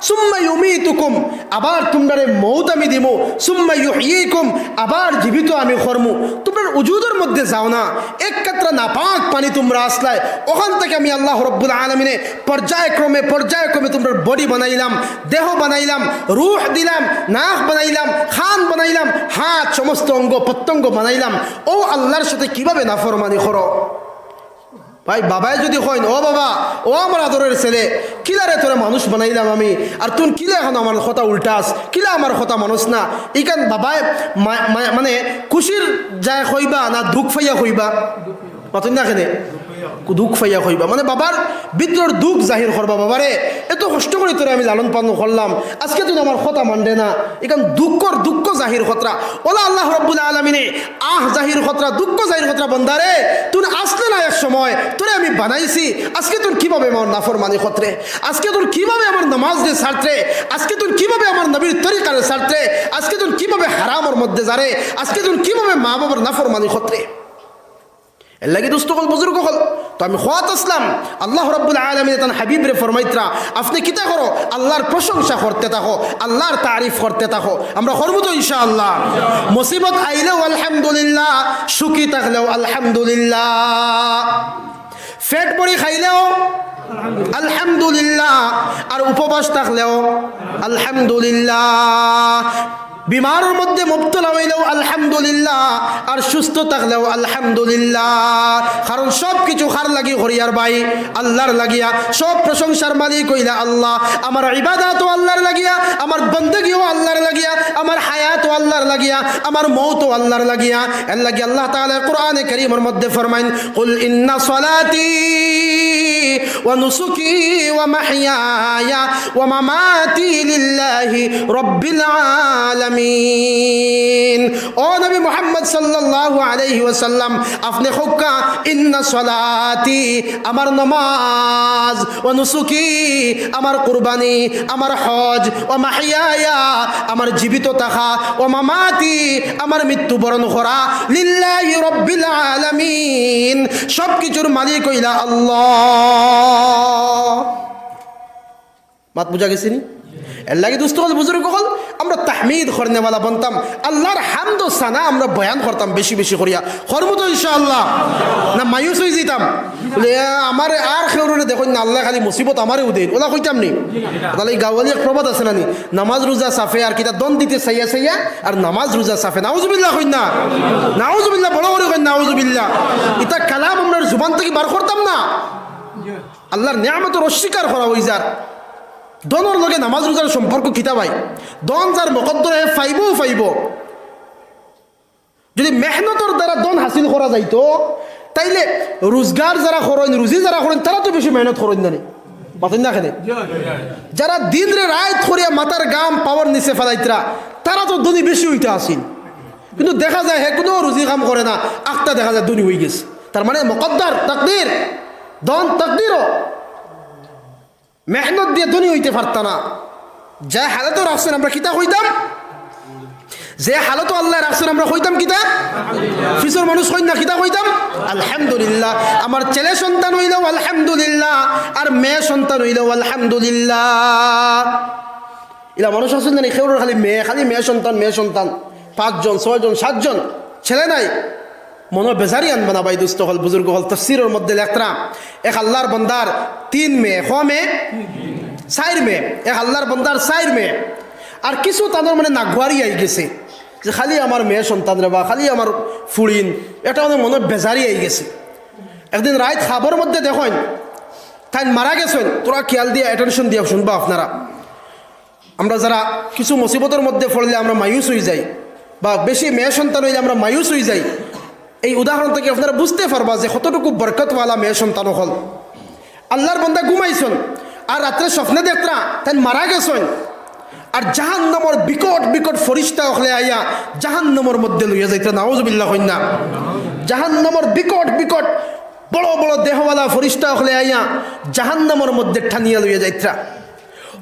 সুম্মা ইউমীতুকুম, আবার তুমরারে মউত আমি দিমু। সুম্মা ইউহয়িকুম, আবার জীবিত আমি করমু। তুমরার উজুদর মধ্যে যাও না, এক কাতরা নাপাক পানি তুমরা আছলায়, অখান থাকি আমি আল্লাহ রব্বুল আলামিনে পর্যায়ক্রমে, পর্যায়ক্রমে তুমরার বডি বানাইলাম, দেহ বানাইলাম, রুহ দিলাম, নাক বানাইলাম, কান বানাইলাম, হাত, সমস্ত অঙ্গ প্রত্যঙ্গ বানাইলাম। অউ আল্লার সাথে কিভাবে নাফরমানি করো? ভাই, বাবায় যুদি কইন, "ও বাবা, ও আমার আদরের ছেলে, কিলারে তোরে মানুষ বানাইলাম আমি, আর তুই কিলা অখন আমার কথা উল্টাস, কিলা আমার কথা মানস না?" ইখান বাবায় মা-, মা-, মানে খুশির যায় কইবা না দুখ পাইয়া কইবা? মাতইন না কেনে? দুখ পাইয়া কইবা। মানে বাবার ভিতরর দুখ জাহির করবা, "বাবারে, এত কষ্ট করি তোরে আমি লালন পালন করলাম, আজকে তুই আমার কথা মানরে না।" ইখান দুঃখর দুঃখ জাহির করতরা। অলা আল্লাহ রব্বুল আলামিনে আহ জাহির করতরা, দুঃখ জাহির করতরা, "বন্দারে, তুই আছলে না এক সময়, তোরে আমি বানাইছি, আজকে তুই কিভাবে আমার নাফরমানি করতরে? আজকে তুই কিভাবে আমার নামাজরে ছাড়তরে? আজকে তুই কিভাবে আমার নবীর তরিকারে ছাড়তরে? আজকে তুই কিভাবে হারামর মধ্যে যারে? আজকে তুই কিভাবে মা বাবার নাফরমানি করতরে?" এরলাগি দোস্ত অকল, বুজুর্গ অকল, তো আমি কওয়াত আছলাম, আল্লাহ রাব্বুল আলামিনে তান হাবিবরে ফরমাইতরা, "আপনে কিতা করো? আল্লার প্রশংসা করতে থাকো, আল্লার তারিফ করতে থাকো।" আমরা করমু তো ইনশাআল্লাহ। মুসিবত আইলেও আলহামদুলিল্লাহ, সুখী থাকলেও আলহামদুলিল্লাহ, পেট ভরি খাইলেও আলহামদুলিল্লাহ, আর উপবাস থাকলেও আলহামদুলিল্লাহ। বিমারর মধ্যে মুবতলা অইলেও আলহামদুলিল্লাহ, আর সুস্থ থাকলেও আলহামদুলিল্লাহ। কারণ সব কিছু কার লাগি করিয়ার ভাই? আল্লার লাগিয়া। সব প্রশংসার মালিক অইলা আল্লাহ। আমার ইবাদতও আল্লার লাগিয়া, আমার বন্দেগিও আল্লার লাগিয়া, আমার হায়াতও আল্লার লাগিয়া, আমার মউতও আল্লার লাগিয়া। এরলাগি আল্লাহ তাআলা কোরআনে কারীমর মধ্যে ফরমাইন, "কুল ইন্না সলাতি ওয়া নুসুকি ওয়া মাহইয়ায়া ওয়া মামাতি লিল্লাহি রাব্বিল আলামিন।" ও নবী মুহাম্মদ সাল্লাল্লাহু আলাইহি ওয়াসাল্লাম, আপনে কউক্কা, "ইন্না সলাতি", আমার নমাজ, "ওয়া নুসুকি", আমার কুরবানি, আমার হজ, "ওয়া মাহইয়ায়া", আমার জীবিত থাকা, "ওয়া মামাতি", আমার মৃত্যুবরণ করা, "লিল্লাহি রাব্বিল আলামিন", সব কিছুর মালিক অইলা আল্লাহ। মাত বুঝা গেছে নি? এরলাগি দোস্ত অকল, বুজুর্গ অকল, আমরা তাহমিদ করনেওয়ালা বনতাম, আল্লার হামদ ও সানা আমরা বয়ান করতাম বেশি বেশি করিয়া। করমু তো ইনশাআল্লাহ? না মায়ুস অইযিতাম? বলে, "এ, আমারে আর কেউরে দেখইন না, আল্লায় খালি মুসিবত আমারেউ দেইন।" অলা কইতাম নি? তাইলে ই গাওয়ালি এক প্রবাদ আছে না নি? "নামাজ রোজা সাফে আর কিতা দন দিতে চাইয়া চাইয়া, আর নামাজ রোজা সাফে।" নাউজুবিল্লাহ কইন না? নাউজুবিল্লাহ, বড় করি কইন নাউজুবিল্লাহ। ইতা কালাম আমরার জুবান থাকি বার করতাম না। আল্লার নিয়ামতর অস্বীকার করা অইযার। দনর লগে নামাজ রোজার সম্পর্ক কিতা ভাই? দন যার মকদ্দরে হে পাইবো, পাইবো। যুদি মেহনতর দ্বারা দন হাসিল করা যাইতো, তাইলে রোজগার যারা করইন, রুজি যারা করইন, তারা তো বেশি মেহনত করইন না নি? মাতইন না কেনে? যারা দিনরে রাইত করিয়া মাথার ঘাম পাওর নিচে ফালাইতরা, তারা তো ধনী বেশি অইতা আছিল। কিন্তু দেখা যায় হে কুনু রুজি কাম করে না, আখতা দেখা যায় ধনী অইগেছে। তার মানে মকদ্দর, তাকদির, দন তাকদিরও। মেহনত দিয়া ধনী অইতে পারতা না। যে হালতো রাখছইন আমরা কিতা কইতাম? যে হালতো আল্লায় রাখছইন আমরা কইতাম কিতা? পিছর মানুষ কইন না, কিতা কইতাম? আলহামদুলিল্লাহ। আমার ছেলে সন্তান অইলেও আলহামদুলিল্লাহ, আর মেয়ে সন্তান অইলেও আলহামদুলিল্লাহ। ইলা মানুষ আছইন না নি, কেউর খালি মেয়ে, খালি মেয়ে সন্তান, মেয়ে সন্তান, পাঁচজন, ছয়জন, সাতজন, ছেলে নাই। মনো বেজারি আনবা না ভাই, দোস্ত অকল, বুজুর্গ অকল, তফসিরর মধ্যে লেখরা, এক আল্লার বন্দার তিন মেয়ে, ক মেয়ে? চাইর মেয়ে। এক আল্লার বন্দার চাইর মেয়ে। আর কিছু তানর মানে নাগুয়ারি আইগেছে যে খালি আমার মেয়ে সন্তান রে বা খালি আমার ফুড়িন, এটা মানে মনো বেজারি আইগেছে। একদিন রাইত খাবর মধ্যে দেখইন তাইন মারা গেছইন। থুড়া খিয়াল দিয়া, attention দিয়া শুনবা আপনারা। আমরা যারা কিছু মুসিবতর মধ্যে পড়লে আমরা মায়ুস অইযাই, বা বেশি মেয়ে সন্তান অইলে আমরা মায়ুস অইযাই, এই উদাহরণ থাকি আপনারা বুঝতে পারবা যে কতটুকু বরকতওয়ালা মেয়ে সন্তান অকল। আল্লার বন্দা ঘুমাইছইন, আর রাত্রে স্বপ্নে দেখরা তাইন মারা গেছইন, আর জাহান্নামর বিকট বিকট ফিরিস্তা অকলে আইয়া জাহান্নামর মধ্যে লইয়া যাইতরা। নাউজুবিল্লাহ কইন না। জাহান্নামর বিকট বিকট বড় বড় দেহওয়ালা ফিরিস্তা অকলে আইয়া জাহান্নামর মধ্যে টানিয়া লইয়া যাইতরা।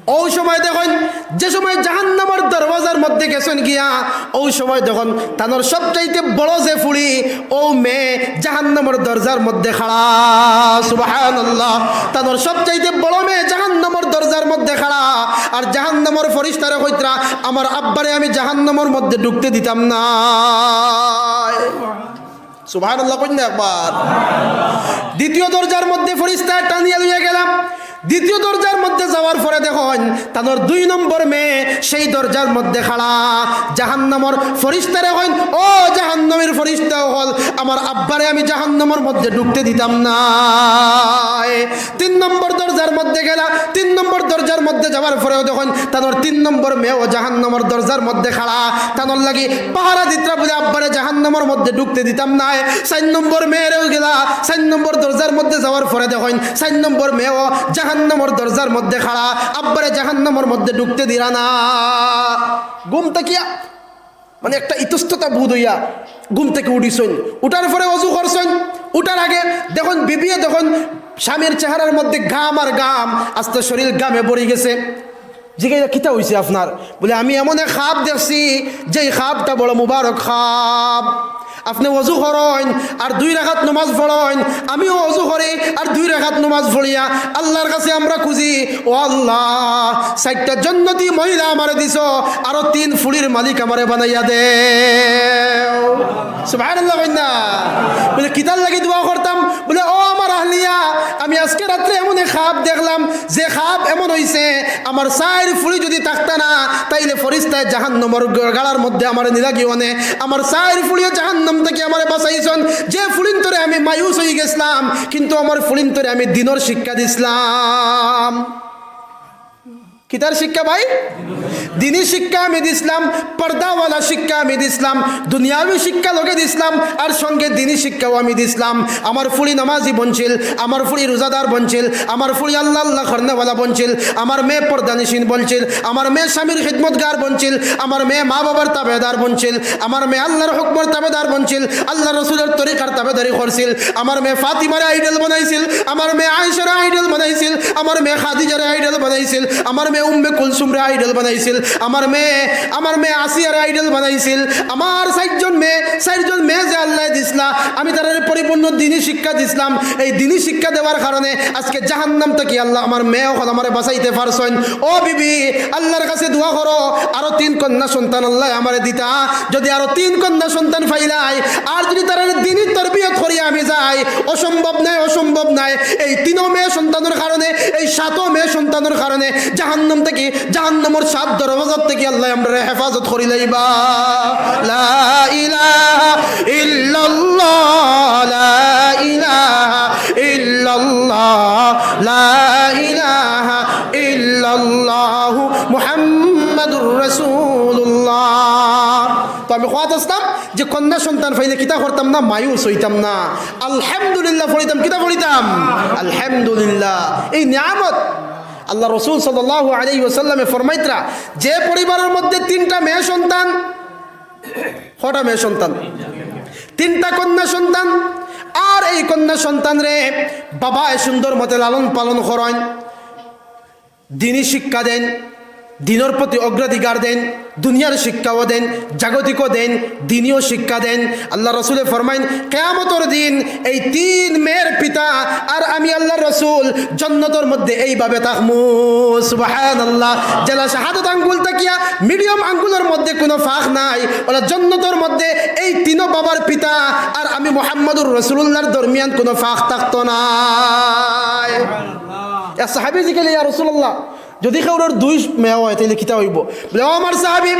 অউ সময় দেখইন, যে সময় জাহান্নামর দরওয়াজার মধ্যে গেছইন গিয়া, অউ সময় দেখইন তানর সবচাইতে বড় যে ফুড়ি, অউ মেয়ে জাহান্নামর দরজার মধ্যে খাড়া। সুবহানাল্লাহ। তানর সবচাইতে বড় মেয়ে জাহান্নামর দরজার মধ্যে খাড়া। আর জাহান্নামর ফিরিস্তারে কইতরা, "আমার আব্বারে আমি জাহান্নামর মধ্যে ঢুকতে দিতাম না।" সুবহানাল্লাহ কইন না একবার। দ্বিতীয় দরজার মধ্যে ফিরিস্তায় টানিয়া লইয়া গেলা। দ্বিতীয় দরজার মধ্যে যাওয়ার পরে দেখইন, তানর দুই নম্বর মেয়ে সেই দরজার মধ্যে খাড়া। জাহান্নামর ফিরিস্তারে কইন, "ও জাহান্নামীর ফিরিস্তা অকল, আমার আব্বারে আমি জাহান্নামর মধ্যে ঢুকতে দিতাম না।" তিন নম্বর দরজার মধ্যে গেলা। তিন নম্বর দরজার মধ্যে যাওয়ার পরেও দেখইন, তানর তিন নম্বর মেয়েও জাহান্নামর দরজার মধ্যে খাড়া। তানর লাগি পাহারা দিতরা বুলে, "আব্বারে জাহান্নামর মধ্যে ঢুকতে দিতাম নায়।" চাইর নম্বর মেয়েরেও গেলা। চাইর নম্বর দরজার মধ্যে যাওয়ার পরে দেখইন, চাইর নম্বর মেয়েও জাহান্নামর দরজার মধ্যে খাড়া। আব্বারে জাহান্নামর মধ্যে ঢুকতে দিরা না। ঘুম থাকিয়া মানে একটা ইতস্ততা বোধ অইয়া ঘুম থাকি উঠিছইন। উঠার পরে অজু করছইন। উঠার আগে দেখইন, বিবিয়ে দেখইন, স্বামীর চেহারার মধ্যে ঘাম আর ঘাম, আস্তা শরীর ঘামে ভরি গেছে। জিগাইলা, "কিতা অইছে আপনার?" বুলে, "আমি এমন এক খাব দেখছি, যেই খাবটা বড় মুবারক খাব। আপনে অজু করইন আর দুই রাকাত নমাজ পড়ইন, আমিও অজু করি আর দুই রাকাত নমাজ পড়িয়া আল্লার কাছে আমরা খুঁজি, 'ও আল্লাহ, চাইরটা জন্নতি মহিলা আমারে দিছো, আরো তিন ফুড়ির মালিক আমারে বানাইয়া দেও।'" সুবহানাল্লাহ কইন না? বুলে, "কিতার লাগি দোয়া করতাম?" বুলে, "ও আমার আহলিয়া, আমি আজকে রাত্রে এমন এক খাব দেখলাম, যে খাব এমন অইছে, আমার চাইর ফুড়ি যুদি থাকতা না, তাইলে ফিরিস্তায় জাহান্নামর গ-, গাড়ার মধ্যে আমারে নিলাগি অনে। আমার চাইর ফুড়িয়ে জাহান্নাম থাকি আমারে বাঁচাইছইন। যে ফুড়িন্তরে আমি মায়ুস অইগেছলাম, কিন্তু আমার ফুড়িন্তরে আমি দ্বীনর শিক্ষা দিছলাম।" কিতার শিক্ষা ভাই? দ্বীনি শিক্ষা আমি দিছলাম, পর্দাওয়ালা শিক্ষা আমি দিছলাম, দুনিয়াবি শিক্ষা লগে দিছলাম, আর সঙ্গে দ্বীনি শিক্ষাও আমি দিছলাম। আমার ফুড়ি নামাজি বনছিল, আমার ফুড়ি রোজাদার বনছিল, আমার ফুড়ি আল্লাহ আল্লাহ করনেওয়ালা বনছিল, আমার মেয়ে পর্দানিশীন বনছিল, আমার মেয়ে স্বামীর খিদমতগার বনছিল, আমার মেয়ে মা বাবার তাবেদার বনছিল, আমার মেয়ে আল্লার হুকুমর তাবেদার বনছিল, আল্লার রসুলর তরিকার তাবেদারি করছিল, আমার মেয়ে ফাতিমারে আইডল বানাইছিল, আমার মেয়ে আয়েশারে আইডল বানাইছিল, আমার মেয়ে খাদিজারে আইডল বানাইছিল, আমার মেয়ে উম্মে কুলসুমরে আইডল বানাইছিল, আমার মেয়ে, আমার মেয়ে আসিয়ারে আইডল বানাইছিল। আমার চাইরজন মেয়ে, চাইরজন মেয়ে যে আল্লায় দিছলা, আমি তারারে পরিপূর্ণ দ্বীনি শিক্ষা দিছলাম। এই দ্বীনি শিক্ষা দেওয়ার কারণে আজকে জাহান্নাম থাকি আল্লায় আমার মেয়ে অকল আমারে বাঁচাইতে পারছইন। ও বিবি, আল্লার কাছে দোয়া করো, আরো তিন কন্যা সন্তান আল্লায় আমারে দিতা। যুদি আরো তিন কন্যা সন্তান পাইলাই, আর যুদি তারারে দ্বীনি তরবিয়ত করিয়া আমি যাই, অসম্ভব নায়, অসম্ভব নায়। এই তিনো মেয়ে সন্তানর কারণে, এই সাতো মেয়ে সন্তানর কারণে জাহান্নাম থাকি, জাহান্নামর সাত দরওয়াজার থাকি আল্লায় আমরারে হেফাজত করিলাইবা। লা ইলাহা ইল্লাল্লাহ, লা ইলাহা ইল্লাল্লাহ, লা ইলাহা ইল্লাল্লাহু মুহাম্মাদুর রাসূলুল্লাহ। তো আমি কওয়াত আছলাম যে কন্যা সন্তান পাইলে কিতা করতাম না, মায়ুস অইতাম না, আলহামদুলিল্লাহ পড়িতাম। কিতা পড়িতাম? আলহামদুলিল্লাহ। এই নিয়ামত আল্লার রসুল সাল্লাল্লাহু আলাইহি ওয়াসাল্লামে ফরমাইতরা, যে পরিবারর মধ্যে তিনটা মেয়ে সন্তান, কয়টা মেয়ে সন্তান? তিনটা কন্যা সন্তান। আর এই কন্যা সন্তানরে বাবায় সুন্দর মতে লালন পালন করইন, দ্বীনি শিক্ষা দেইন, দ্বীনর প্রতি অগ্রাধিকার দেইন, দুনিয়ার শিক্ষাও দেইন, জাগতিকও দেইন, দ্বীনিও শিক্ষা দেইন। আল্লার রসুলে ফরমাইন, কিয়ামতর দিন এই তিন মেয়ের পিতা আর আমি আল্লার রসুল জন্নতর মধ্যে এইভাবে থাকমু। সুবহানাল্লাহ। যেলা শাহাদত আঙ্গুল থাকিয়া মিডিয়াম আঙ্গুলর মধ্যে কুনু ফাঁক নাই, অলা জন্নতর মধ্যে এই তিনো বাবার পিতা আর আমি মুহাম্মাদুর রাসূলুল্লাহর দরমিয়ান কুনু ফাঁক থাকতো নায়। এক সাহাবী জিকাইলা, "ইয়া রাসূলুল্লাহ, যুদি কেউরর দুই মেয়ে অয়, তাইলে কিতা অইবো?" বুলে, "ও আমার সাহাবী,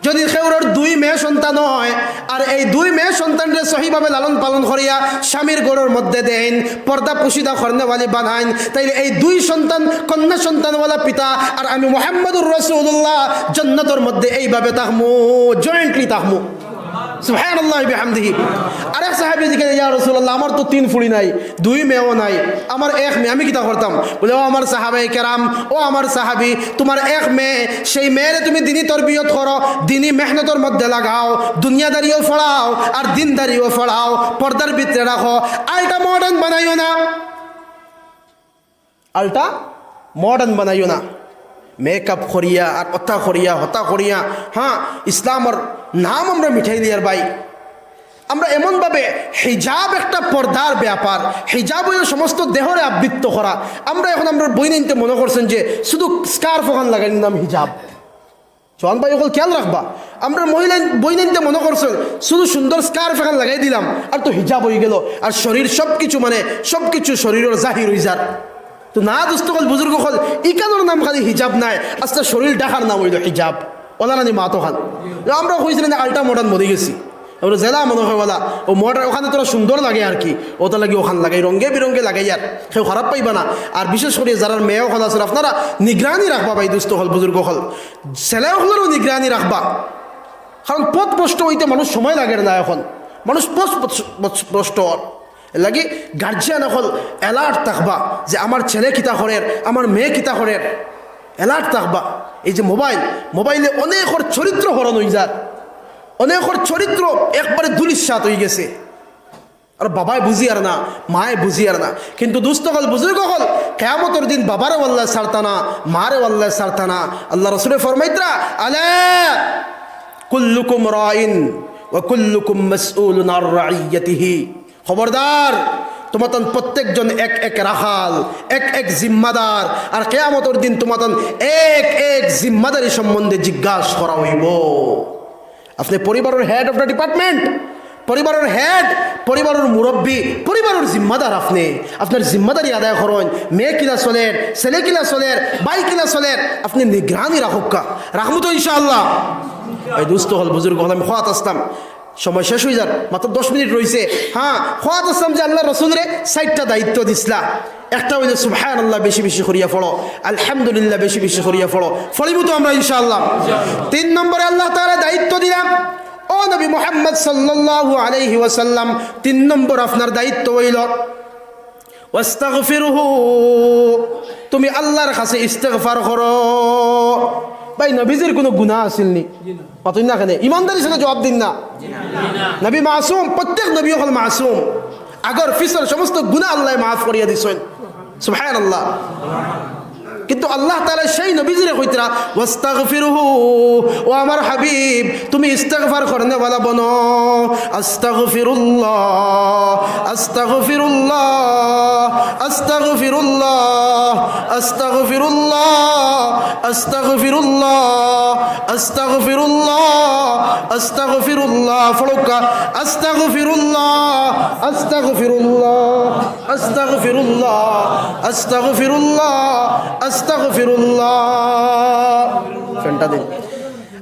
যুদি কেউরর দুই মেয়ে সন্তান অয়, আর এই দুই মেয়ে সন্তানরে সহিভাবে লালন পালন করিয়া স্বামীর ঘরর মধ্যে দেইন, পর্দা পুশিদা করনেওয়ালি বানাইন, তাইলে এই দুই সন্তান, কন্যা সন্তানওয়ালা পিতা আর আমি মুহাম্মাদুর রাসূলুল্লাহ জন্নতর মধ্যে এইভাবে থাকমু, জয়েন্টলি থাকমু।" সুবহানাল্লাহি বিহামদিহি। আরেক সাহাবী জিকাইলা, "ইয়া রাসূলুল্লাহ, আমার তো তিন ফুড়ি নাই, দুই মেয়েও নাই, আমার এক মেয়ে, আমি কিতা করতাম?" বুলে, "ও আমার সাহাবায়ে কেরাম, ও আমার সাহাবী, তুমার এক মেয়ে, সেই মেয়েরে তুমি দ্বীনি তরবিয়ত করো, দ্বীনি মেহনতর মধ্যে লাগাও, দুনিয়াদারিও পড়াও আর দ্বীনদারিও পড়াও, পর্দার ভিতরে রাখো, আলটা মডার্ন বানাইও না।" আলটা মডার্ন বানাইও না। মেকআপ করিয়া আর অতা করিয়া, হতা করিয়া, হ্যাঁ, ইসলামর নাম আমরা মিটাইলিয়ার ভাই। আমরা এমনভাবে, হিজাব একটা পর্দার ব্যাপার, হিজাব অইলো সমস্ত দেহরে আবৃত্ত করা। আমরা এখন আমরার বইনাইন্তে মনো করছইন যে শুধু স্কার্ফ অখান লাগাইলে নাম হিজাব। জোয়ান ভাই অকল খেয়াল রাখবা, আমরার মহিলা বইনাইন্তে মনো করছইন শুধু সুন্দর স্কার্ফ অখান লাগাই দিলাম আর তো হিজাব অইগেলো, আর শরীর সব কিছু, মানে সব কিছু শরীরর জাহির অইযার। তো না দোস্ত অকল, বুজুর্গ অকল, ইখানর নাম খালি হিজাব নায়, আস্তা শরীর ঢাকার নাম অইলো হিজাব। অলা নানি মাত অখান। আমরা কইছি না, আল্টা মডার্ন মরি গেছি। আমরা যেলা মনো অয় অলা, ও মডার্ন অখান থুড়া সুন্দর লাগে আর কি, অতার লাগি অখান লাগাই, রঙে বিরঙে লাগাইয়ার, কেউ খারাপ পাইবা না। আর বিশেষ করি যারার মেয়ে অকল আছইন, আপনারা নিগরানি রাখবা ভাই, দোস্ত অকল, বুজুর্গ অকল, ছেলে অকলরও নিগরানি রাখবা। কারণ পথ ভ্রষ্ট অইতে মানুষ সময় লাগের না এখন, মানুষ পথ ভ্রষ্ট অর। এরলাগি গার্জিয়ান অকল alert থাকবা যে আমার ছেলে কিতা করের, আমার মেয়ে কিতা করের, alert থাকবা। এই যে মোবাইল, মোবাইলে অনেকর চরিত্র হরণ অইযার, অনেকর চরিত্র একবারে ধুলিস্যাৎ অইগেছে। আর বাবায় বুঝিয়ার না, মায়ে বুঝিয়ার না। কিন্তু দোস্ত অকল, বুজুর্গ অকল, কিয়ামতর দিন বাবারেও আল্লায় ছাড়তা না, মারেও আল্লায় ছাড়তা না। আল্লার রসুলে ফরমাইতরা, "আলা কুল্লুকুম রাইন ওয়া কুল্লুকুম মাসউলুন আন রাইয়াতিহি।" খবরদার, তুমাতান প্রত্যেকজন এক এক রাখাল, এক এক জিম্মাদার, আর কিয়ামতর দিন তুমাতান এক এক জিম্মাদারি সম্বন্ধে জিজ্ঞাস করা অইবো। আপনে পরিবারর head of the department, পরিবারর head, পরিবারর মুরব্বি, পরিবারর জিম্মাদার আপনে। আপনার জিম্মাদারি আদায় করইন। মেয়ে কিলা চলের, ছেলে কিলা চলের, ভাই কিলা চলের, আপনে নিগরানি রাখউক্কা। রাখমু তো ইনশাআল্লাহ? এই দোস্ত অকল, বুজুর্গ অকল, আমি কওয়াত আছলাম, সময় শেষ অইযার, মাত্র দশ মিনিট রইছে। হ্যাঁ, কওয়াত আছলাম যে আল্লার রসুলরে চাইরটা দায়িত্ব দিছলা। একটা অইলো সুবহানাল্লাহ বেশি বেশি করিয়া পড়ো, আলহামদুলিল্লাহ বেশি বেশি করিয়া পড়ো, পড়িমু তো আমরা ইনশাআল্লাহ। তিন নম্বরে আল্লাহ তাআলায় দায়িত্ব দিলা, ও নবী মুহাম্মদ সাল্লাল্লাহু আলাইহি ওয়াসাল্লাম, তিন নম্বর আপনার দায়িত্ব অইলো ওয়াস্তাগফিরুহু, তুমি আল্লার কাছে ইস্তেগফার করো। ভাই, নবীজির কুনু গুনা আছিল নি? মাতইন না কেনে? ইমানদারির সাথে জবাব দিন না। নবী মাসুম, প্রত্যেক নবী অকল মাসুম। আগর পিছর সমস্ত গুনা আল্লায় মাফ করিয়া দিছইন। সুবহানাল্লাহ। কিন্তু আল্লাহ তাআলায় সেই নবীজিরে কইতরা, "ওয়াস্তাগফিরুহু, ও আমার হাবিব, তুমি ইস্তেগফার করনেওয়ালা বনো।" আস্তাগফিরুল্লাহ, আস্তাগফিরুল্লাহ, আস্তাগফিরুল্লাহ, আস্তাগফিরুল্লাহ, আস্তাগফিরুল্লাহ, আস্তাগফিরুল্লাহ, আস্তাগফিরুল্লাহ। পড়উক্কা, আস্তাগফিরুল্লাহ, আস্তাগফিরুল্লাহ, আস্তাগফিরুল্লাহ, আস্তাগফিরুল্লাহ, আস্তাগফিরুল্লাহ। ফ্যানটা দিন।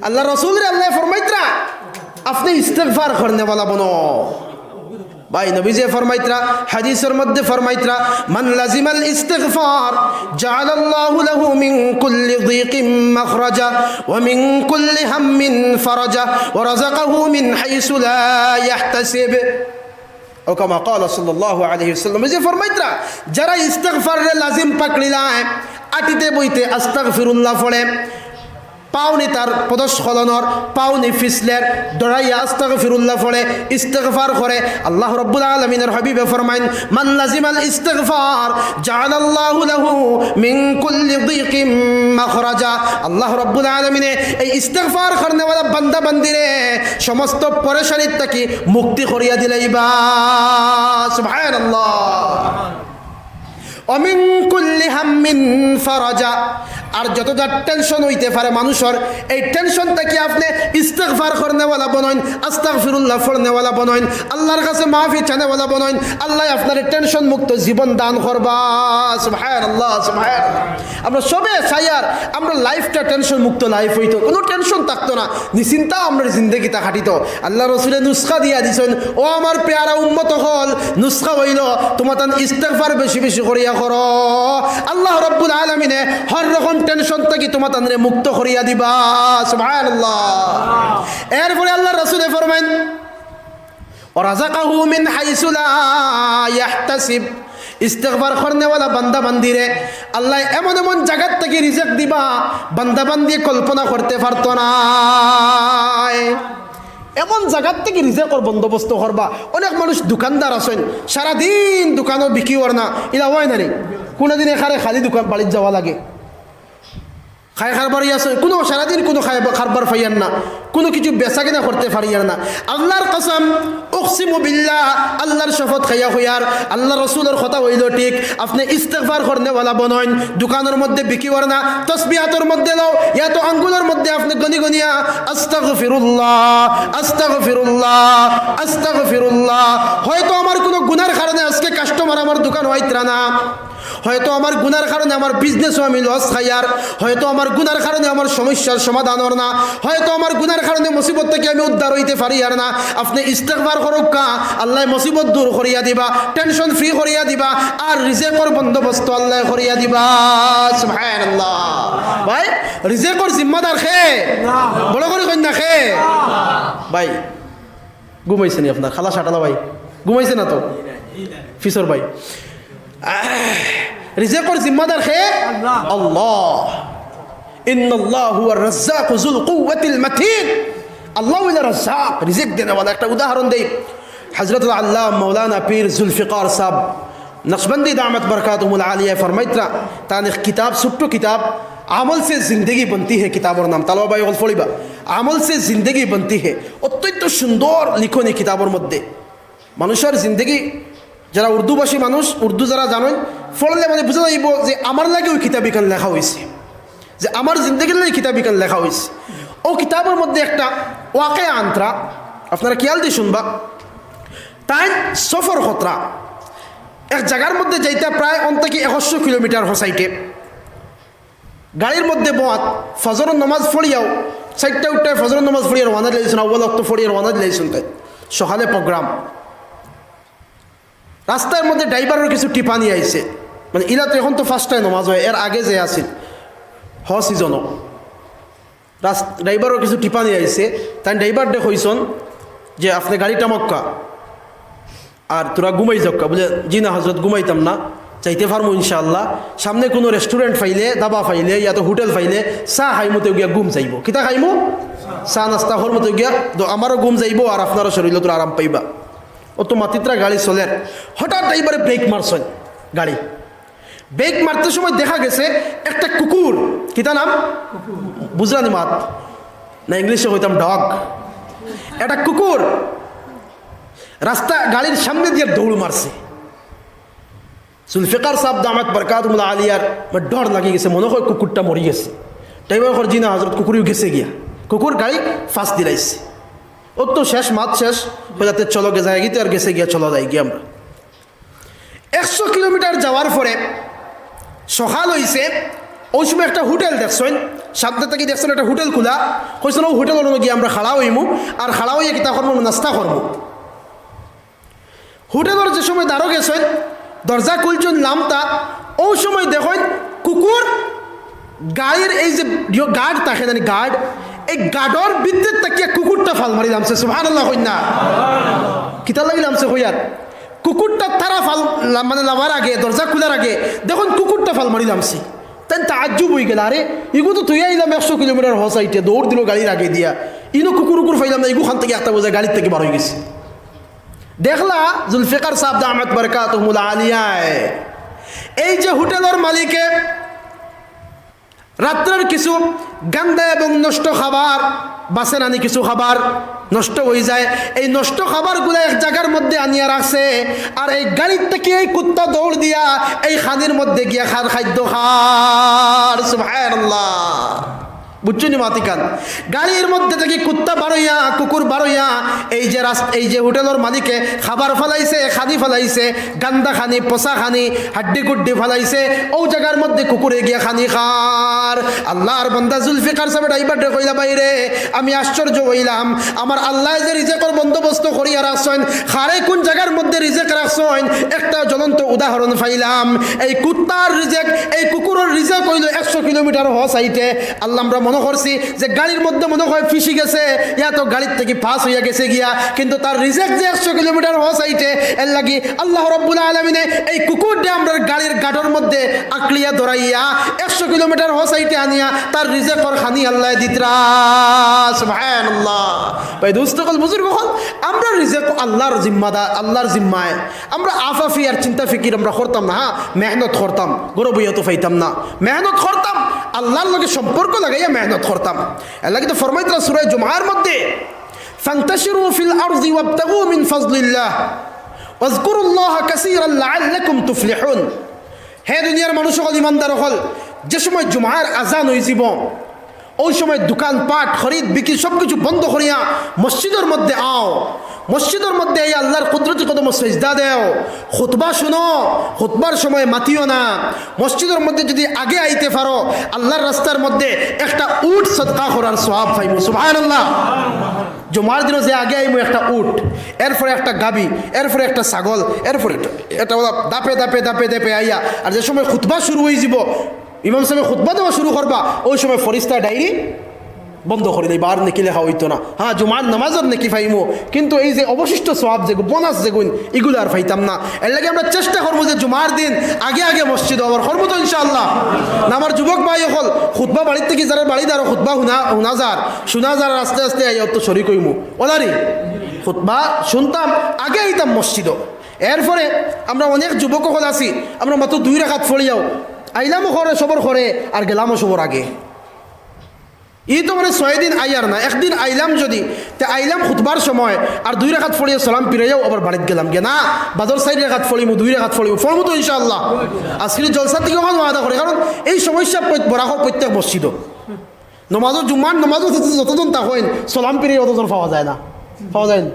আল্লার রসুলরে আল্লায় ফরমাইতরা, আপনে ইস্তেগফার করনেওয়ালা বনো। ভাই, নবীজিয়ে ফরমাইতরা, হাদিসর মধ্যে ফরমাইতরা, "মান লাজিমাল ইস্তিগফার, জাআলাল্লাহু লাহু মিন কুল্লি যিকিম মাখরাজা, ওয়া মিন কুল্লি হাম্মিন ফারাজা, ওয়া রাযাকাহু মিন হাইসু লা ইয়াহতাসিব।" আও কামা ক্বালা সাল্লাল্লাহু আলাইহি ওয়াসাল্লাম। নবীজিয়ে ফরমাইতরা, যারা ইস্তেগফাররে লাজিম পাকড়িলায়, আটিতে বইতে আস্তাগফিরুল্লাহ পড়ে, পাওনি তার পদস্খলনর, পাওনি ফিসলের, দৌড়াইয়া আস্তাগফিরুল্লাহ পড়ে, ইস্তেগফার করে। আল্লাহ রাব্বুল আলামিনর হাবিবে ফরমাইন, "মান লাজিমাল ইস্তিগফার, জাআলাল্লাহু লাহু মিন কুল্লি যিকিম মাখরাজা।" আল্লাহ রাব্বুল আলামিনে এই ইস্তেগফার করনেওয়ালা বান্দা বান্দিরে সমস্ত পরেশানির থাকি মুক্তি করিয়া দিলাইবা। সুবহানাল্লাহ। ওয়া মিন কুল্লি হাম্মিন ফারাজা, আর যত যা টেনশন অইতে পারে মানুষর, এই টেনশন থাকি আপনে ইস্তেগফার করনেওয়ালা বনইন, আস্তাগফিরুল্লাহ পড়নেওয়ালা বনইন, আল্লার কাছে মাফি চানেওয়ালা বনইন, আল্লায় আপনারে টেনশন মুক্ত জীবন দান করবা। সুবহানাল্লাহ, সুবহানাল্লাহ। আমরা সবে চাইয়ার আমরার লাইফটা টেনশন মুক্ত লাইফ অইতো, কুনু টেনশন থাকতো না, নিশ্চিন্তা আমরার জিন্দেগিটা কাটিতো। আল্লার রসুলে নুসখা দিয়া দিছইন, ও আমার পেয়ারা উম্মত অকল, নুসখা অইলো তুমাতান ইস্তেগফার বেশি বেশি করিয়া করো। আল্লাহ রাব্বুল আলামিনে হর রকম টেনশন থাকি তুমাতানরে মুক্ত করিয়া দিবা। সুবহানাল্লাহ। এরপরে আল্লার রসুলে ফরমাইন, "ওয়া রাযাকাহু মিন হাইসু লা ইয়াহতাসিব।" ইস্তেগফার করনেওয়ালা বান্দা বান্দিরে আল্লায় এমন এমন জাগাত থাকি রিজিক দিবা, বান্দা বান্দিয়ে কল্পনা করতে পারতো নায়। এমন জাগাত থাকি রিজিকর বন্দোবস্ত করবা। অনেক মানুষ দোকানদার আছইন, সারাদিন দোকানো বিক্রি অর না, ইলা অয় না নি? কুনুদিন একারে খালি দোকান বাড়িত যাওয়া লাগে। খায় কারবার ইয়া আছে, কুনু সারাদিন কুনু খায় বা-, কারবার পাইয়ার না, কুনু কিছু বেচা কিনা করতে পারিয়ার না। আল্লার কসম, উকসিমু বিল্লাহ, আল্লার শপথ খাইয়া কইয়ার, আল্লার রসুলর কথা অইলো ঠিক, আপনে ইস্তেগফার করনেওয়ালা বনইন, দোকানর মধ্যে বিকিওয়ার না, তসবিহাতর মধ্যে লও, ইয়া তো আঙ্গুলর মধ্যে আপনে গনি গনিয়া, আস্তাগফিরুল্লাহ, আস্তাগফিরুল্লাহ, আস্তাগফিরুল্লাহ। হয়তো আমার কুনু গুনার কারণে আজকে কাস্টমার আমার দোকানো আইতরা না, হয়তো আমার গুনার কারণে আমার বিজনেসও আমি লস খাইয়ার, হয়তো আমার গুনার কারণে আমার সমস্যার সমাধান অর না, হয়তো আমার গুনার কারণে মুসিবত থাকি আমি উদ্ধার অইতে পারিয়ার না। আপনে ইস্তেগফার করউক্কা, আল্লায় মুসিবত দূর করিয়া দিবা, টেনশন ফ্রি করিয়া দিবা, আর রিজেকর বন্দোবস্ত আল্লায় করিয়া দিবা। সুবহানাল্লাহ। ভাই, রিজেকর জিম্মাদার কে? বড় করি কইন না কে? ভাই, ঘুমাইছে নি আপনার খালা সাটালা ভাই? ঘুমাইছে না তো? ফিসর ভাই, আহ, রিজেকর জিম্মাদার কে? আল্লাহ। আল্লাহ। ইন্নাল্লাহ হুয়ার রাজ্জাকু যুল কুওয়াতিল মাতিন। আল্লাহ অইলা রাজ্জাক, রিজেক দেনেওয়ালা। একটা উদাহরণ দেই, হযরতুল আল্লামা মাওলানা পীর জুলফিকার সাব নকশবন্দি দামাত বারকাতুহুমুল আলিয়া ফরমাইতরা, তান এক কিতাব, ছোট্ট কিতাব, আমল সে জিন্দেগি বনতি হে কিতাবর নাম। তালবা ভাই অকল পড়িবা, আমল সে জিন্দেগি বনতি হে। অত্যন্ত সুন্দর লিখনি কিতাবর মধ্যে। মানুষর জিন্দেগি, যারা উর্দুভাষী মানুষ, উর্দু যারা জানইন, পড়লে মানে বুঝা যাইবো যে আমার লাগি ওই কিতাব ইখান লেখা অইছে, যে আমার জিন্দেগির লাগি কিতাব ইখান লেখা অইছে। অউ কিতাবর মধ্যে একটা ওয়াকিয়া আনতরা, আপনারা খিয়াল দি শুনবা। তাইন সফর করতরা, এক জাগার মধ্যে যাইতা প্রায় অন থাকি একশো কিলোমিটার হো সাইটে। গাড়ির মধ্যে বওয়াত, ফজরর নমাজ পড়িয়াউ, চাইরটা উঠটায় ফজরর নমাজ পড়িয়া রওয়ানা দিলাইছইন, আউয়াল ওয়াক্ত পড়িয়া রওয়ানা দিলাইছইন তাইন। সকালে প্রোগ্রাম। রাস্তার মধ্যে ড্রাইভারর কিছু টিপানি আইছে, মানে ইলা তো এখন তো ফার্স্ট টাইম নমাজ অয়, এর আগে যে আছিল হ সিজনও। রাস-, ড্রাইভারর কিছু টিপানি আইছে, তাইন ড্রাইভাররে কইছইন যে, "আপনে গাড়ি থামাউক্কা, আর তোরা ঘুমাই যাউক্কা।" বুলে, "জি না হজরত, ঘুমাইতাম না, যাইতে পারমু ইনশাআল্লাহ। সামনে কুনু রেস্টুরেন্ট পাইলে, ধাবা পাইলে, ইয়া তো হোটেল পাইলে, চা খাইমু, তেউ গিয়া ঘুম যাইবো। কিতা খাইমু? চা নাস্তা করমু, তেউ গিয়া তো আমারও ঘুম যাইবো, আর আপনারও শরীলো তোরা আরাম পাইবা।" অউ তো মাতিত্রা গাড়ি চলের, হঠাৎ ড্রাইভারে ব্রেক মারছইন গাড়ি। ব্রেক মারতে সময় দেখা গেছে একটা কুকুর, কিতা নাম? বুঝরা নি মাত? না, ইংলিশে কইতাম ডগ। একটা কুকুর রাস্তা গাড়ির সামনে দিয়া দৌড় মারছে। জুলফিকার সাব দামাত বারকাতুহুমুল আলিয়ার ডর লাগি গেছে, মনো কয় কুকুরটা মরি গেছে। ড্রাইভারে কর, "জি না হজরত, কুকুরও গেছে গিয়া।" কুকুর গাড়ি ফাঁস দিলাইছে। অউ তো শেষ, মাত শেষ, কইলা, "তে চলো গে যাই গি, তে আর গেছে গিয়া, চলো যাই গি আমরা।" একশো কিলোমিটার যাওয়ার পরে সকাল অইছে, অউ সময় একটা হোটেল দেখছইন, সামনে থাকি দেখছইন একটা হোটেল খুলা, কইছইন, "অউ হোটেলর অনো গিয়া আমরা খাড়া অইমু, আর খাড়া অইয়া কিতা করমু, নাস্তা করমু।" হোটেলর যে সময় দ্বারো গেছইন, দরজা খুলছইন লামতা, অউ সময় দেখইন কুকুর গাড়ির এই যে ইয়ো গার্ড থাকে জানি, গার্ড, এই গার্ডর ভিতরে থাকিয়া কুকুরটা ফাল মারি লামছে। সুবহানাল্লাহ কইন না? কিতার লাগি লামছে কইয়ার? কুকুরটা তারা ফাল লা-, মানে লামার আগে, দরজা খুলার আগে দেখইন কুকুরটা ফাল মারি লামছে। তাইন তাজ্জুব অইগেলা, "আরে, ইগু তো থইয়া আইলাম একশো কিলোমিটার হো সাইটে, দৌড় দিলো গাড়ির আগে দিয়া, ইনো কুকুর উকুর পাইলাম না, ইগু খান থাকি একটা বুঝা গাড়ির থাকি বার অইগেছে।" দেখলা জুলফিকার সাব দামাত বারকাতুহুমুল আলিয়ায়, এই যে হোটেলর মালিকে রাত্রের কিছু গান্দা এবং নষ্ট খাবার, বাসে নানি কিছু খাবার নষ্ট অইযায়, এই নষ্ট খাবারগুলা এক জাগার মধ্যে আনিয়া রাখছে, আর এই গাড়ির থাকি এই কুত্তা দৌড় দিয়া এই খানির মধ্যে গিয়া খার, খাদ্য খার। সুবহানাল্লাহ। বুঝছো নি মাতিখান? গাড়ির মধ্যে থাকি কুত্তা বারইয়া, কুকুর বারইয়া, এই যে রাস-, এই যে হোটেলর মালিকে খাবার ফালাইছে, খানি ফালাইছে, গান্দা খানি, পচা খানি, হাড্ডি গুড্ডি ফালাইছে, অউ জাগার মধ্যে কুকুরে গিয়া খানি খার। আল্লার বান্দা জুলফিকার সাবে ড্রাইভাররে কইলা, "ভাইরে, আমি আশ্চর্য অইলাম, আমার আল্লায় যে রিজেকর বন্দোবস্ত করিয়া রাখছইন, খারে কুন জাগার মধ্যে রিজেক রাখছইন, একটা জ্বলন্ত উদাহরণ পাইলাম। এই কুত্তার রিজেক, এই কুকুরর রিজেক অইলো একশো কিলোমিটার হো সাইটে।" আল্লাহ, আমরা করছি যে গাড়ির মধ্যে মনে হয় ফিসি গেছে, ইয়া তো গাড়ির থাকি পাস অইয়া গেছে গিয়া, কিন্তু তার রিজেক যে একশো কিলোমিটার হো সাইডে, এর লাগি আল্লাহ রাব্বুল আলামিনে এই কুকুররে আমরার গাড়ির গাডর মধ্যে আকলিয়া ধরাইয়া একশো কিলোমিটার হো সাইডে আনিয়া তার রিজেকর খানি আল্লায় দিতরা। সুবহানাল্লাহ। ভাই দোস্ত অকল, বুজুর্গ অকল, আমরার রিজেক আল্লাহর জিম্মাদার, আল্লাহর জিম্মায়। আমরা আফাফি আর চিন্তা ফিকির আমরা করতাম না, হ্যাঁ, মেহনত করতাম, গরব অইয়া তো পাইতাম না, মেহনত করতাম, আল্লাহর লগে সম্পর্ক লাগাইয়া মেহনত করতাম। এর লাগি তো ফরমাইতরা সূরা জুমার মধ্যে, "ফান্তাশিরু ফিল আরদি ওয়াবতাগু মিন ফাজলিল্লাহ ওয়াজকুরুল্লাহা কাসীরান লাআল্লাকুম তুফলিহুন।" হে দুনিয়ার মানুষ অকল, ইমানদার অকল, যে সময় জুমার আজান অইযিবো, ওই সময় দোকান পাট, খরিদ বিক্রি সব কিছু বন্ধ করিয়া মসজিদর মধ্যে আও। মসজিদর মধ্যে এই আল্লাহর কুদরতি কদমো সেজদা দেও, খুতবা শুনো, খুতবার সময় মাতিও না। মসজিদর মধ্যে যদি আগে আইতে পারো, আল্লাহর রাস্তার মধ্যে একটা উট সদকা করার সওয়াব পাইমু। সুবহানাল্লাহ। জুমার দিনো যে আগে আইমু একটা উট, এরপরে একটা গাবি, এরপরে একটা ছাগল, এরপরে একটা, এটা ওলা দাপে দাপে দাপে দাপে আইয়া, আর যে সময় খুতবা শুরু অইযিবো, ইমাম সাহেবে খুতবা দেওয়া শুরু করবা, ওই সময় ফরিস্তা ডায়েরি বন্ধ করি দিবা, আর নেকি লেখা অইতো না। হ্যাঁ, জুমার নামাজর নেকি পাইমু, কিন্তু এই যে অবশিষ্ট সওয়াব যেগু, বোনাস যেগুন, ইগুলা আর পাইতাম না। এর লাগি আমরা চেষ্টা করমু যে জুমার দিন আগে আগে মসজিদো আওয়ার, করমু তো ইনশাআল্লাহ। না, আমার যুবক ভাই অকল, খুতবা বাড়ির থাকি যারার বাড়িত আরো খুতবা হুনা, হুনা যার, হুনা যার, আর আস্তে আস্তে আইয়া তো শরিক অইমু। ওলারি খুতবা শুনতাম, আগে আইতাম মসজিদো। এরপরে আমরা অনেক যুবক অকল আছি, আমরা মাত্র দুই রাকাত পড়িয়াও আইলামও করে সবর করে, আর গেলামও সবর আগে। ই তো মানে ছয় দিন আইয়ার না, একদিন আইলাম যদি, তে আইলাম খুতবার সময়, আর দুই রাকাত পড়িয়া সালাম ফিরাইয়াও আবার বাড়িত গেলাম গিয়া। না, বাদর চাইর রাকাত পড়িমু, দুই রাকাত পড়িমু, পড়মু তো ইনশাআল্লাহ। আজকের জলসা থাকি অখান ওয়াদা করি, কারণ এই সমস্যা প্রত-, বরাকর প্রত্যেক মসজিদো। নমাজও, জুম্মার নমাজও যত-, যতজন তা হইন, সালাম ফিরে অতজন পাওয়া যায় না, পাওয়া যায় না,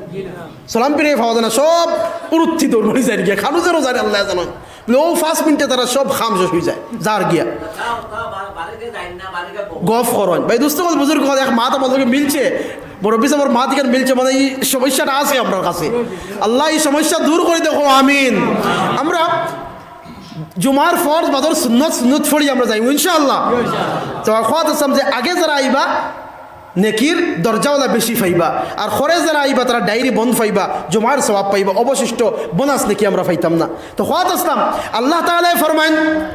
সালাম ফিরে পাওয়া যায় না, সব উরুত্থি দৌড় মারি যায় গিয়া, খানুজেরও যায় আল্লাহ জানো। ও পাঁচ মিনিটে তারা সব কাম শেষ অইযায়, যার গিয়া। গফ করইন। ভাই দোস্ত অকল, বুজুর্গ অকল, এক মাত আমার লগে মিলছে, মুরব্বি সাহেবর মাত ইখান মিলছে, মানে এই সমস্যাটা আছে আমরার কাছে। আল্লাহ এই সমস্যা দূর করি দেখো, আমিন। আমরা জুমার ফরজ বাদর সুন্নত, সুন্নত পড়ি আমরা যাইমু ইনশাআল্লাহ। তো কথা আছলাম যে আগে যারা আইবা, নেকির দরজাওয়ালা বেশি পাইবা, আর খরে যারা আইবা, তারা ডায়েরি বন্ধ পাইবা, জুমার সওয়াব পাইবা, অবশিষ্ট বোনাস নেকি আমরা পাইতাম না। তো কথা আছলাম, আল্লাহ তাআলায় ফরমাইন,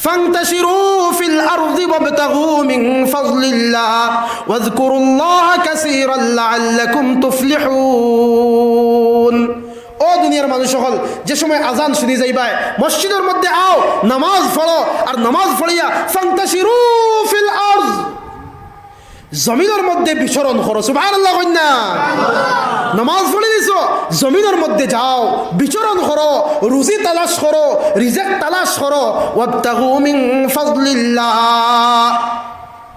"ফান্তাশিরু ফিল আরদি ওয়াবতাগু মিন ফাজলিল্লাহ ওয়াজকুরুল্লাহা কাসীরান লাআল্লাকুম তুফলিহুন।" ও দুনিয়ার মানুষ অকল, যে সময় আজান শুনি যাইবায়, মসজিদর মধ্যে আও, নামাজ পড়ো, আর নামাজ পড়িয়া ফান্তাশিরু ফিল আরদ, জমিনর মধ্যে বিচরণ করো। সুবহানাল্লাহ কইন না? নামাজ পড়ি দিছো, জমিনর মধ্যে যাও, বিচরণ করো, রুজি তালাশ করো, রিজেক তালাশ করো। ওয়াবতাগু মিন ফাজলিল্লাহ।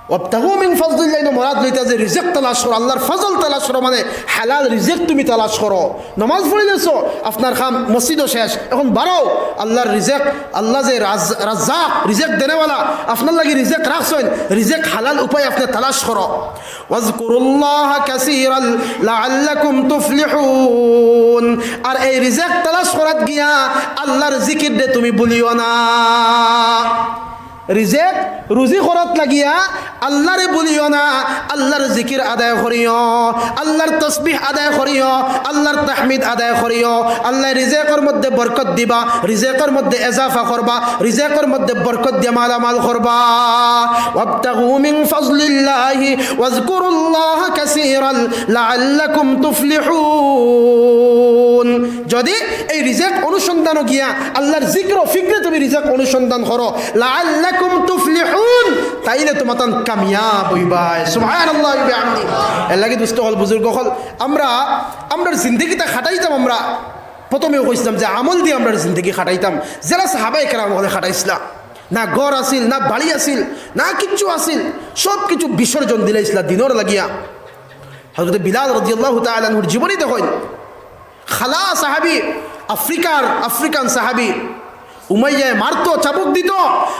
ওয়াবতাগু মিন ফাজলিল্লাহ, ইনো মুরাদ লইতা যে রিজেক তালাশ করো, আল্লাহর ফজল তালাশ করো, মানে হালাল রিজেক তুমি তালাশ করো। নামাজ পড়ি দিছো, আপনার কাম মসজিদও শেষ, এখন বারও আল্লাহর রিজেক, আল্লাহ যে রাজ-, রাজ্জাক, রিজেক দেনেওয়ালা, আপনার লাগি রিজেক রাখছইন, রিজেক হালাল উপায় আপনি তালাশ করো। ওয়াজকুরুল্লাহা কাসীরান লাআল্লাকুম তুফলিহুন। আর এই রিজেক তালাশ করাত গিয়া আল্লাহর জিকিররে তুমি ভুলিও না। রিজেক, রুজি করাত লাগিয়া আল্লাহরে ভুলিও না, আল্লাহর জিকির আদায় করিও, আল্লাহর তসবিহ আদায় করিও, আল্লাহর তাহমিদ আদায় করিও। আল্লাহ রিজেকর মধ্যে বরকত দিবা, রিজেকর মধ্যে এজাফা করবা, রিজেকর মধ্যে বরকত দিয়া মালামাল করবা। ওয়াবতাগু মিন ফাজলিল্লাহি ওয়াজকুরুল্লাহা কাসীরান লাআল্লাকুম তুফলিহুন। যদি এই রিজেক অনুসন্ধানও গিয়া আল্লাহর জিকির ও ফিকিরে তুমি রিজেক অনুসন্ধান করো, লাআল্লাকুম তুফলিহুন, তাইলে তুমাতান কামিয়াব অইবায়। সুবহানাল্লাহি ওয়া বিহামদিহি। এর লাগি দোস্ত অকল, বুজুর্গ অকল, আমরা, আমরার জিন্দেগিটা খাটাইতাম, আমরা প্রথমেও কইছিলাম যে আমল দিয়া আমরার জিন্দেগি খাটাইতাম, যেলা সাহাবায়ে কেরাম অকলে খাটাইছলা। না ঘর আছিল, না বাড়ি আছিল, না কিচ্ছু আছিল, সব কিছু বিসর্জন দিলাইছলা দিনর লাগিয়া। হযরত বিলাল রাদিয়াল্লাহু তাআলা আনহুর জীবনী দেখইন, খালা সাহাবী, আফ্রিকার, আফ্রিকান সাহাবী, উমাইয়ায় মারতো, চাবুক দিতো,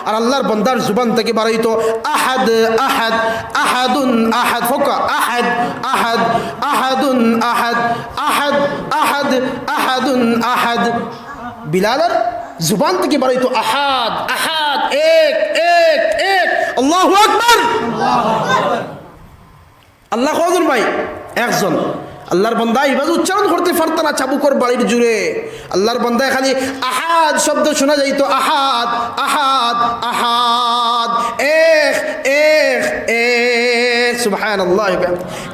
আর আল্লাহর বন্দার জুবান থাকি বারইতো, "আহাদ, আহাদ, আহাদুন আহাদ", ফকা, "আহাদ, আহাদ, আহাদুন আহাদ, আহাদ, আহাদ, আহাদুন আহাদ।" বিলালর জুবান থাকি বারইতো, "আহাদ, আহাদ, এক, এক, এক।" আল্লাহু আকবার। আল্লাহ কয়জন ভাই? একজন। আল্লাহর বান্দা ইবাজ উচ্চারণ করতে পারতা না চাবুকর বাড়ির জুরে। আল্লাহর বান্দায় খালি আহাদ শব্দ শোনা যাইতো, আহাদ, আহাদ, আহাদ, এক, এক, এক। সুবহানাল্লাহ।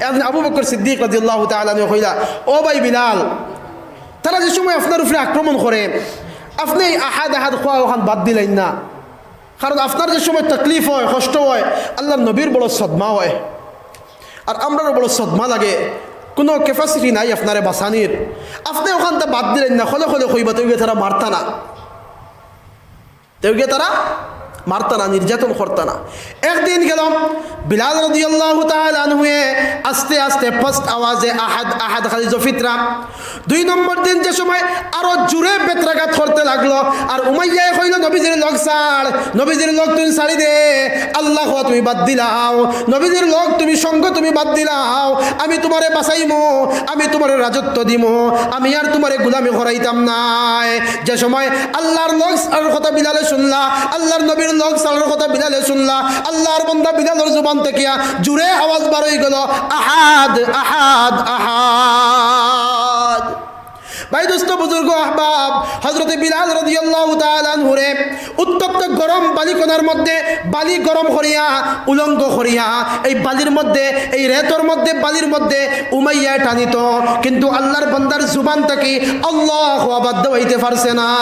একদিন আবু বকর সিদ্দিক রাদিয়াল্লাহু তাআলা আনহু কইলা, "ও ভাই বিলাল, তারা যে সময় আপনার উপরে আক্রমণ করে, আপনে এই আহাদ আহাদ কওয়া অখান বাদ দিলাইন না, কারণ আপনার যে সময় তকলিফ অয়, কষ্ট অয়, আল্লাহর নবীর বড় সদমা অয়, আর আমরারও বড় সদমা লাগে, কুনু capacity নাই আপনারে বাঁচানির। আপনে অখানতা বাদ দিলাইন না, খোলে খোলে কইবা, তেউগে তারা মারতা না, তেউগে তারা মারতা না, নির্যাতন করতা না।" একদিন গেল, বিলাল রাদিয়াল্লাহু তাআলা আনহুয়ে আস্তে আস্তে পস্ত আওয়াজে আহাদ, আহাদ খালি জফিতরা। দুই নম্বর দিন যে সময় আরো জুরে বেত্রাঘাত করতে লাগলো, আর উমাইয়ায় কইলো, "নবীজির লগ ছাড়, নবীজির লগ তুই ছাড়ি দে, আল্লাহ কওয়া তুমি বাদ দিলাও, নবীজির লগ তুমি সঙ্গ তুমি বাদ দিলাও, আমি তুমারে বাঁচাইমু, আমি তুমারে রাজত্ব দিমু, আমি আর তুমারে গুলামি করাইতাম নায়।" যে সময় আল্লাহর লগ ছাড়ার কথা বিলালে শুনলা, আল্লাহর নবীর লগ ছাড়ার কথা বিলালে শুনলা, আল্লাহর বান্দা বিলালর জুবান থাকিয়া জুরে আওয়াজ বার অই গেল, "আহাদ, আহাদ, আহাদ।" ভাই, দোস্ত, বুজুর্গ, আহবাব, হযরতে বিলাল রাদিয়াল্লাহু তাআলা আনহুরে উত্তপ্ত গরম বালিকণার মধ্যে বালি গরম করিয়া, উলঙ্গ করিয়া, এই বালির মধ্যে, এই রেতর মধ্যে, বালির মধ্যে উমাইয়া টানিত, কিন্তু আল্লাহর বান্দার জুবান থাকি আল্লাহ কওয়া বাদ দেওয়াইতে পারছে না।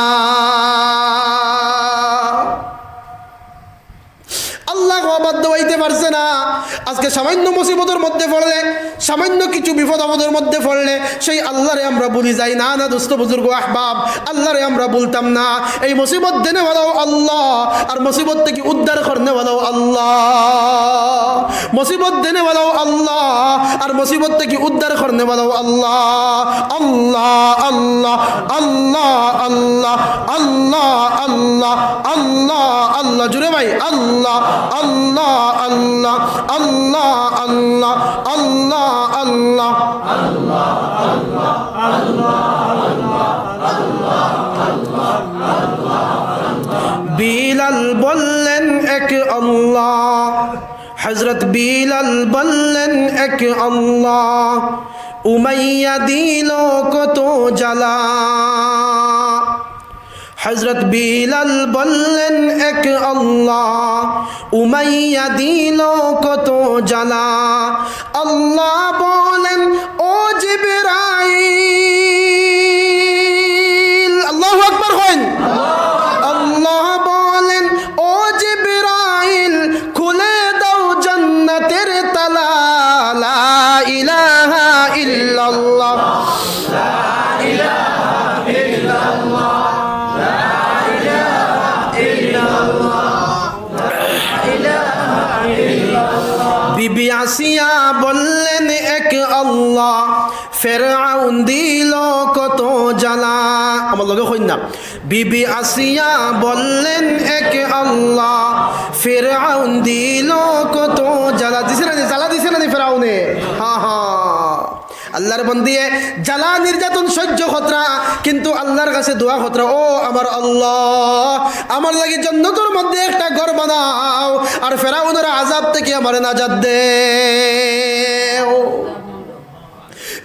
আল্লাহ কওয়া বাদ দেওয়াইতে পারছে না। আজকে সামান্য মুসিবতর মধ্যে পড়লে, সামান্য কিছু বিপদ আপদর মধ্যে পড়লে সেই আল্লাহরে আমরা ভুলি যাই। না, না, দোস্ত, বুজুর্গ, আহবাব, আল্লাহরে আমরা ভুলতাম না। এই মুসিবত দেনেওয়ালাও আল্লাহ, আর মুসিবত থাকি উদ্ধার করনেওয়ালাও আল্লাহ। মুসিবত দেনেওয়ালাও আল্লাহ, আর মুসিবত থাকি উদ্ধার করনেওয়ালাও আল্লাহ। আল্লাহ, আল্লাহ, আল্লাহ, আল্লাহ, আল্লাহ, আল্লাহ, আল্লাহ, আল্লাহ। জুরে ভাই, আল্লাহ, আল্লাহ, আল্লাহ, আল্লাহ, আল্লাহ, আল্লাহ, আল্লাহ। বিলাল বললেন এক আল্লাহ, হযরত বিলাল বললেন এক আল্লাহ, উমাইয়া দিল কত জ্বালা। হযরত বিলাল বললেন এক আল্লাহ, উমাইয়া দিল কত জ্বালা। আল্লাহ বলেন, "ও জিবরাইল।" আল্লাহু আকবার কইন। আল্লাহ বলেন, "ও জিবরাইল, খুলে দাও জান্নাতের তালা।" লা ইলাহা ইল্লাল্লাহ। বিবি আসিয়া বললেন এক আল্লাহ, ফেরাউন দিল কত জ্বালা। আমার লগে কইন না। বিবি আসিয়া বললেন এক আল্লাহ, ফেরাউন দিল কত জ্বালা। দিছে না নি? জ্বালা দিছে না নি ফেরাউনে? হ্যাঁ, হ্যাঁ। আল্লাহর বন্দিয়ে জ্বালা নির্যাতন সহ্য করতরা, কিন্তু আল্লাহর কাছে দোয়া করতরা, "ও আমার আল্লাহ, আমার লাগি জন্নতর মধ্যে একটা ঘর বানাও, আর ফেরাউনর আযাব থাকি আমারে নাজাত দেও।"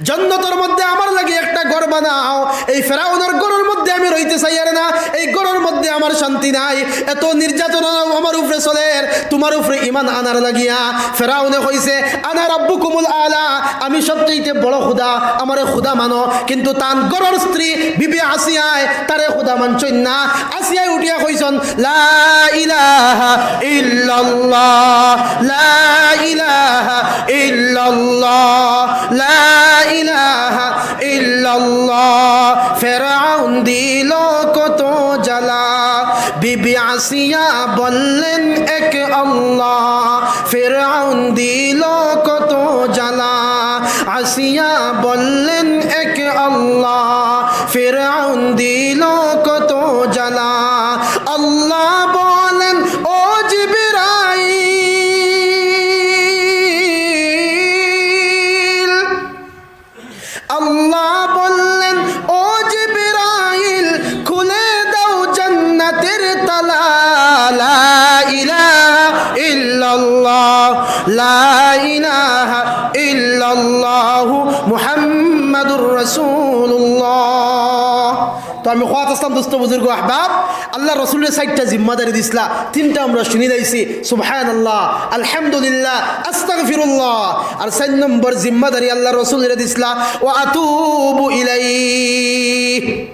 জন্নতর মধ্যে আমার লাগি একটা ঘর বানাও। এই ফেরাউনর ঘরর মধ্যে আমি রইতে চাইয়ার না, এই ঘরর মধ্যে আমার শান্তি নাই। এত নির্যাতন আমার উপরে চলের, তুমার উপরে ঈমান আনার লাগিয়া। ফেরাউনে কইছে, "আনা রাব্বুকুমুল আলা, আমি সবচাইতে বড় খুদা, আমারে খুদা মানো।" কিন্তু তান ঘরর স্ত্রী বিবি আসিয়ায় তারে খুদা মানছইন না। আসিয়ায় উঠিয়া কইছইন, "লা ইলাহা ইল্লাল্লাহ, লা ইলাহা ইল্লাল্লাহ, লা ইলাহা ইল্লাল্লাহ।" ফেরাউন দিল কত জ্বালা, বিবি আসিয়া বললেন এক আল্লাহ। ফেরাউন দিল কত জ্বালা, আসিয়া বললেন এক আল্লাহ। ফেরাউন দিল কত জ্বালা, আল্লাহ বলেন, "ও জিবরাইল।" আল্লাহ বললেন, "ও জিবরাইল, খুলে দাও জান্নাতের তালা।" লা ইলাহা ইল্লা তো আমি কওয়াত আছলাম, দোস্ত বুজুর্গ আহবাব, আল্লার রসুলরে চাইরটা জিম্মাদারি দিছলা, তিনটা আমরা হুনিলাইছি, সুবহানাল্লাহ, আলহামদুলিল্লাহ, আস্তাগফিরুল্লাহ। আর চাইর নম্বর জিম্মাদারি আল্লার রসুলরে দিছলা, "ওয়া আতুবু ইলাইহি।"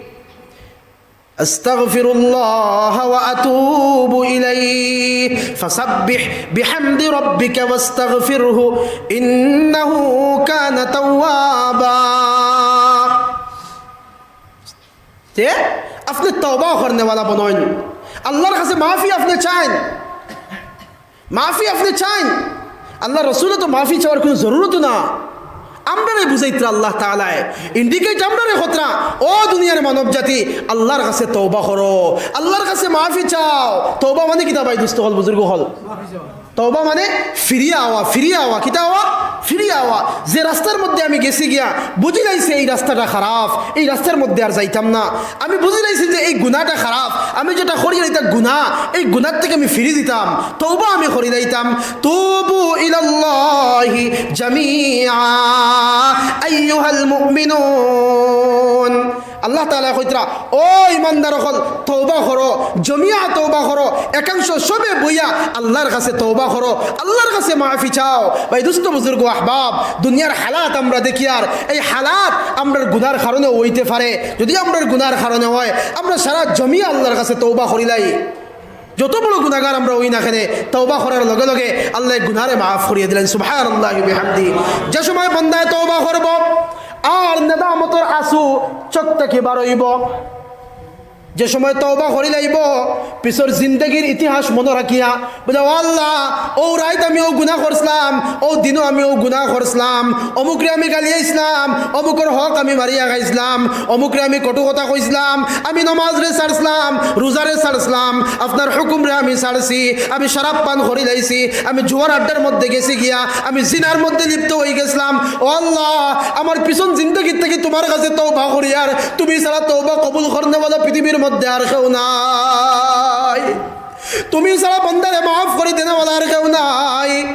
أستغفر الله وأتوب إليه فسبح بحمد ربك واستغفره إنه كان توابا। তে আপনে তওবা করনেওয়ালা বনইন, আল্লার কাছে মাফি আপনে চাইন। মাফি আপনে চাইন, আল্লার রসুলে তো মাফি চাওয়ার কুনু জরুরত না, আমরারে বুঝাইতরা আল্লাহ তাআলায়, indicate আমরারে করতরা, ও দুনিয়ার মানব জাতি, আল্লার কাছে তওবা করো, আল্লার কাছে মাফি চাও। তওবা মানে কিতা ভাই, দোস্ত অকল, বুজুর্গ অকল? তওবা মানে ফিরিয়া আওয়া, ফিরিয়া আওয়া, কিতা আওয়া? ফিরিয়া আওয়া। যে রাস্তার মধ্যে আমি গেছি গিয়া, বুঝিলাইছি এই রাস্তাটা খারাপ, এই রাস্তার মধ্যে আর যাইতাম না। আমি বুঝিলাইছি যে এই গুনাটা খারাপ, আমি যেটা করিয়ার ইটা গুনা, এই গুনার থাকি আমি ফিরি দিতাম, তওবা আমি করিলাইতাম। তুবু ইলাল্লাহি জামিআ আইয়ুহাল মুমিনুন। আল্লাহ তাআলায় কইতরা, "ও ইমানদার অকল, তওবা করো, জমিয়া তওবা করো, একাংশ সবে বইয়া আল্লার কাছে তওবা করো, আল্লার কাছে মাফি চাও।" ভাই, দোস্ত বুজুর্গ আহবাব, দুনিয়ার হালাত আমরা দেখিয়ার, এই হালাত আমরার গুনার কারণে অইতে পারে। যদি আমরার গুনার কারণে অয়, আমরা সারা জমিয়া আল্লার কাছে তওবা করিলাই। যত বড় গুনাগার আমরা অই না কেনে, তওবা করার লগে লগে আল্লায় গুনারে মাফ করিয়া দিলাইন। সুবহানাল্লাহি বিহামদি। যে সময় বন্দায় তওবা করবো, আর নেদামতর আঁসু চোখ থাকি বারইবো, যে সময় তওবা করিলাইবো, পিছর জিন্দেগির ইতিহাস মনো রাখিয়া, বুলে, "ও আল্লাহ, অউ রাইত আমি অউ গুনা করছলাম, অউ দিনও আমি অউ গুনা করছলাম, অমুকরে আমি গালিয়াইছলাম, অমুকর হক আমি মারিয়া খাইছলাম, অমুকরে আমি কটু কথা কইছলাম, আমি নমাজরে ছাড়ছলাম, রোজারে ছাড়ছলাম, আপনার হুকুমরে আমি ছাড়ছি, আমি শরাব পান করিলাইছি, আমি জুয়ার আড্ডার মধ্যে গেছি গিয়া, আমি জিনার মধ্যে লিপ্ত অইগেছলাম। ও আল্লাহ, আমার পিছন জিন্দেগির থাকি তুমার কাছে তওবা করিয়ার, তুমি ছাড়া তওবা কবুল করনেওয়ালা পৃথিবীর মধ্যে আর কেউ নাই।" তুমি ছাড়া বন্দারে মাফ করি দেনেওয়ালা আর কেউ নাই।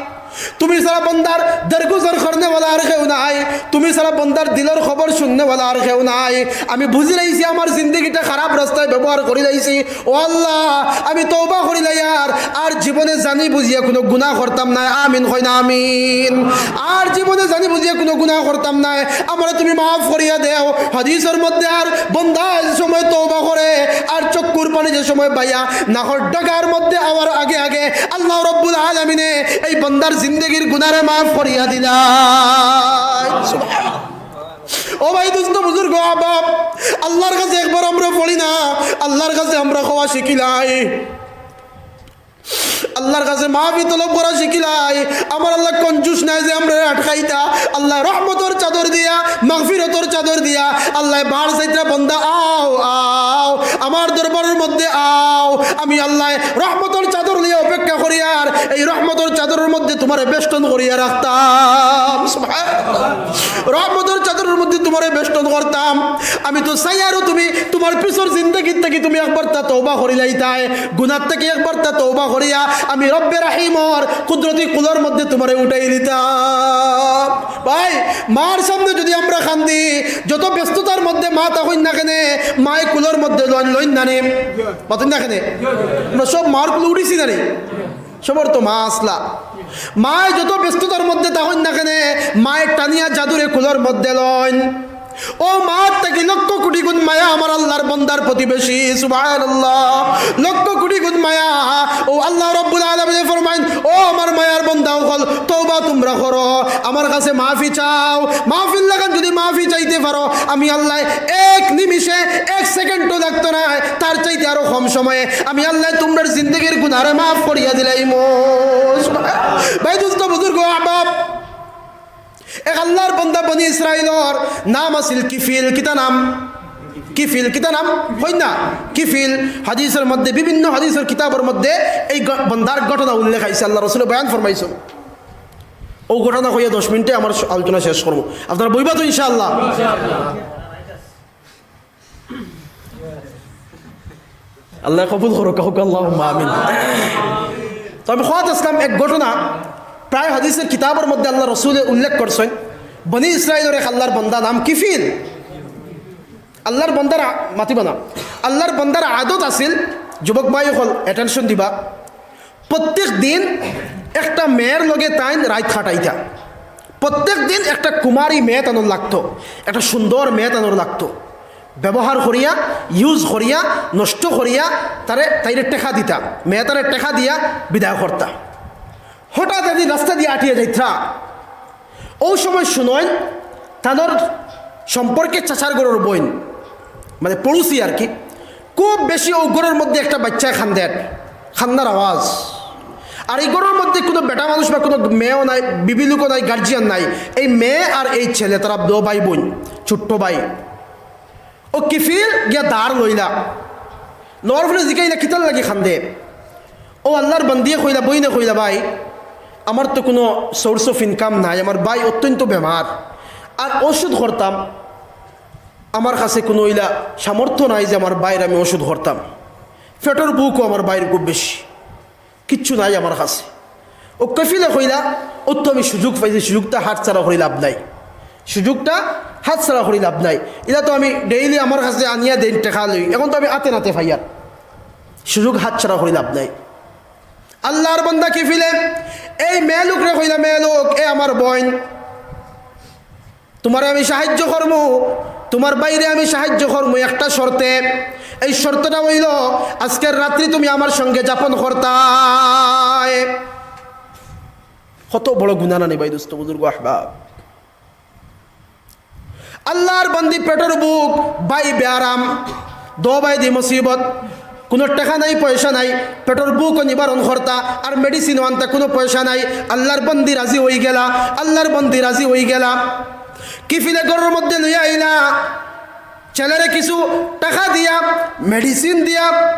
তুমি ছাড়া বন্দার দরগুজর করনেওয়ালা আর কেউ নাই। তুমি ছাড়া বন্দার দিলর খবর হুননেওয়ালা আর কেউ নাই। আমি বুঝিলাইছি আমার জিন্দেগিটা খারাপ রাস্তায় ব্যবহার করিলাইছি। ও আল্লাহ, আমি তওবা করিলাইয়ার, আর জীবনে জানি বুঝিয়া কুনু গুনা করতাম নায়। আমিন কইন না, আমিন। আর জীবনে জানি বুঝিয়া কুনু গুনা করতাম নায়। আমারে তুমি মাফ করিয়া দেও। হাদিসর মধ্যে আর বন্দা যে সময় তওবা করে, আর চক্ষুর পানি যে সময় বাইয়া নাকর ডগার মধ্যে আওয়ার আগে আগে আল্লাহ রব্বুল আলামিনে এই বন্দার জিন্দেগির গুনারে মাফ করিয়া দিলা। ও ভাই, দোস্ত, বুজুর্গ, আহবাব, আল্লার কাছে একবার আমরা পড়ি না, আল্লার কাছে আমরা কওয়া শিখিলাই। আল্লার কাছে মাফি তলব করা শিখিলাই। আমার আল্লাহ কঞ্জুস নায় যে আমরারে আটকাইতা। আল্লায় রহমতর চাদর দিয়া, মাগফিরতর চাদর দিয়া, আল্লায় বার চাইতরা, "বন্দা, আও, আও, আমার দরবারর মধ্যে আও।" আমি আল্লায় রহমতর চাদর লইয়া অপেক্ষা করিয়ার, এই রহমতর চাদরর মধ্যে তুমারে বেষ্টন করিয়া রাখতাম। সুবহানাল্লাহ। রহমতর চাদরর মধ্যে তুমারে বেষ্টন করতাম। আমি তো চাইয়ারও তুমি তুমার পিছর জিন্দেগির থাকি তুমি একবারতা তওবা করিলাইতায়। গুনার থাকি একবারতা তওবা করিয়া আমি রব্বে রাহিমর কুদরতি কুলর মধ্যে তুমারে উঠাই দিতাম। ভাই, মার সামনে যদি আমরা কান্দি, যত ব্যস্ততার মধ্যে মা থাকইন না কেনে, মায় কুলর মধ্যে লইন, লইন না নি? মাতইন না কেনে? আমরা সব মার কুলো উঠিছি না নি? সবর তো মা আছলা। মায় যত ব্যস্ততার মধ্যে থাকইন না কেনে, মায় টানিয়া জাদুরে কুলর মধ্যে লইন। ও মার থাকি লক্ষ কোটি গুণ মায়া আমার আল্লার বন্দার প্রতি বেশি। সুবহানাল্লাহ। লক্ষ কোটি গুণ মায়া। ও আল্লাহ রব্বুল আলামিনে ফরমাইন, "ও আমার মায়ার বন্দা অকল, তওবা তুমরা করো, আমার কাছে মাফি চাও।" মাফির লাখান যদি মাফি চাইতে পারো, আমি আল্লায় এক নিমিষে, এক সেকেন্ডও লাগতো নায়, তার চাইতে আরো কম সময়ে আমি আল্লায় তুমরার জিন্দেগির গুনারে মাফ করিয়া দিলাইমু। ভাই, দোস্ত, বুজুর্গ, আহবাব, এক আল্লার বন্দা বনি ইসরাইলর নাম আছিল কিফিল। কিতা নাম? কিফিল। কিতা নাম? কইন না? কিফিল। হাদিসর মধ্যে, বিভিন্ন হাদিসর কিতাবর মধ্যে এই গ-, বন্দার ঘটনা উল্লেখ আইছে, আল্লার রসুলে বয়ান ফরমাইছইন। অউ ঘটনা কইয়া দশ মিনিটে আমার স-, আলোচনা শেষ করমু। আপনারা বইবা তো ইনশাআল্লাহ? আল্লায় কবুল করউক, কউক্কা আল্লাহুম্মা আমিন। তো আমি কওয়াত আছলাম এক ঘটনা, প্রায় হাদিসর কিতাবর মধ্যে আল্লার রসুলে উল্লেখ করছইন, বনি ইসরাইলর এক আল্লার বন্দা নাম কিফিল। আল্লাহর বন্দার আ-, মাতিবা না। আল্লাহর বন্দার আদত আছিল, যুবক ভাই অকল attention দিবা, প্রত্যেক দিন একটা মেয়ের লগে তাইন রাইত কাটাইতা। প্রত্যেক দিন একটা কুমারী মেয়ে তানর লাগতো, একটা সুন্দর মেয়ে তানর লাগতো। ব্যবহার করিয়া, use করিয়া, নষ্ট করিয়া তারে, তাইরে টেকা দিতা, মেয়ে তারে টেকা দিয়া বিদায় করতা। হঠাৎ একদিন রাস্তা দিয়া আটিয়া যাইতরা, অউ সময় হুনইন তানর সম্পর্কে চাচার ঘরর বইন, মানে পড়শি আর কি, খুব বেশি অউ ঘরর মধ্যে একটা বাইচ্চায় কান্দের, কান্দার আওয়াজ। আর ই ঘরর মধ্যে কুনু বেটা মানুষ বা কুনু মেয়েও নাই, বিবি লোকও নাই, guardian নাই। এই মেয়ে আর এই ছেলে, তারা দুই ভাই বইন, ছোট্ট ভাই। অউ কাফিল গিয়া দার লইলা, লওয়ার ফলে জিকাইলা, "কিতার লাগি কান্দে?" অউ আল্লাহর বন্দিয়ে কইলা, বইনে কইলা, "ভাই, আমার তো কুনু source of income নাই, আমার ভাই অত্যন্ত বেমার, আর ওষুধ করতাম, আমার কাছে কুনু অইলা সামর্থ্য নাই যে আমার ভাইর আমি ওষুধ করতাম, পেটর ভুকও আমার ভাইর খুব বেশি, কিচ্ছু নাই আমার কাছে।" অউ কাফিলে কইলা, "অউ তো আমি সুযোগ পাইছি, সুযোগটা হাতছাড়া করি লাভ নাই, সুযোগটা হাতছাড়া করি লাভ নাই। ইলা তো আমি daily আমার কাছে আনিয়া দেইন, টেকা লই, এখন তো আমি আতে নাতে পাইয়ার, সুযোগ হাতছাড়া করি লাভ নাই।" আল্লাহর বন্দা কাফিলে এই মেয়ে লোকরে কইলা, "মেয়ে লোক, এ আমার বইন, তুমারে আমি সাহায্য করমু, তুমার ভাইরে আমি সাহায্য করমু একটা শর্তে। এই শর্তটা অইলো, আজকের রাত্রি তুমি আমার সঙ্গে যাপন করতায়।" কত বড় গুনা নানি ভাই, দোস্ত, বুজুর্গ, আহবাব। আল্লাহর বন্দি পেটর ভুক, ভাই বেয়ারাম, দুই ভাইদি মুসিবত, কুনু টেকা নাই, পয়সা নাই, পেটর ভুকও নিবারণ করতা, আর medicine আনতা কুনু পয়সা নাই। আল্লাহর বন্দি রাজি অইগেলা, আল্লাহর বন্দি রাজি অইগেলা। কাফিলে ঘরর মধ্যে লইয়া আইলা, ছেলেরে কিছু টেকা দিয়া, medicine দিয়া,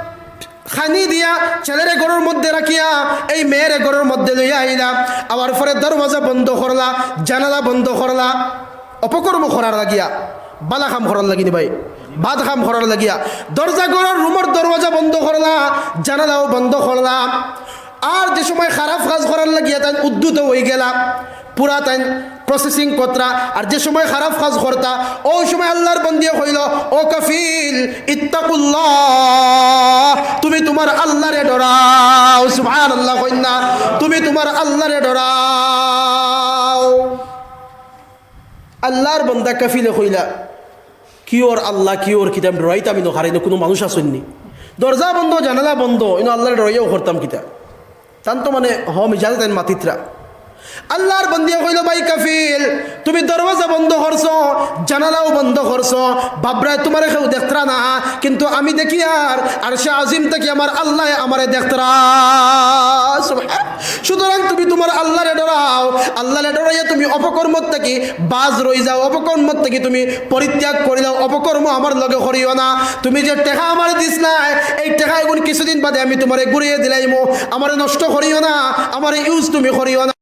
খানি দিয়া, ছেলেরে ঘরর মধ্যে রাখিয়া এই মেয়েরে ঘরর মধ্যে লইয়া আইলা। আওয়ার পরে দরওয়াজা বন্ধ করলা, জানালা বন্ধ করলা, অপকর্ম করার লাগিয়া, বালা কাম করার লাগি নি ভাই, বাদ কাম করার লাগিয়া। দরজা ঘরর রুমর দরওয়াজা বন্ধ করলা, জানালাও বন্ধ করলা। আর যে সময় খারাপ কাজ করার লাগিয়া তাইন উদ্যত অইগেলা, পুরা তাইন processing করতরা, আর যে সময় খারাপ কাজ করতা, অউ সময় আল্লাহর বন্দিয়ে কইলো, "ও কাফিল, ইত্তাকুল্লাহ, তুমি তুমার আল্লাহরে ডরাও।" সুবহানাল্লাহ কইন না, "তুমি তুমার আল্লাহরে ডরাও।" আল্লাহর বন্দা কাফিলে কইলা, "কিওর আল্লাহ, কিওর কিতাব, ডরাইতাম ইনো কারে, ইনো কুনু মানুষ আছইন নি? দরজা বন্ধ, জানালা বন্ধ, ইনো আল্লাহরে ডরাইয়াও করতাম কিতা?" তান তো মানে হ মিজাজে তাইন মাতিতরা। আল্লাহর বন্দিয়ে কইলো, "ভাই কাফিল, তুমি দরওয়াজা বন্ধ করছো, জানালাও বন্ধ করছো, বাবরায় তুমারে কেউ দেখতরা না, কিন্তু আমি দেখিয়ার আরশে আজিম থাকি আমার আল্লায় আমারে দেখতরা।" সুবহান-, সুতরাং তুমি তুমার আল্লাহরে ডরাও, আল্লাহরে ডরাইয়া তুমি অপকর্ম থাকি বাজ রই যাও, অপকর্ম থাকি তুমি পরিত্যাগ করি দাও, অপকর্ম আমার লগে করিও না। তুমি যে টেকা আমারে দিছলায়, এই টেকা এগুন কিছুদিন বাদে আমি তুমারে ঘুরিয়ে দিলাইমু, আমারে নষ্ট করিও না, আমারে use তুমি করিও না।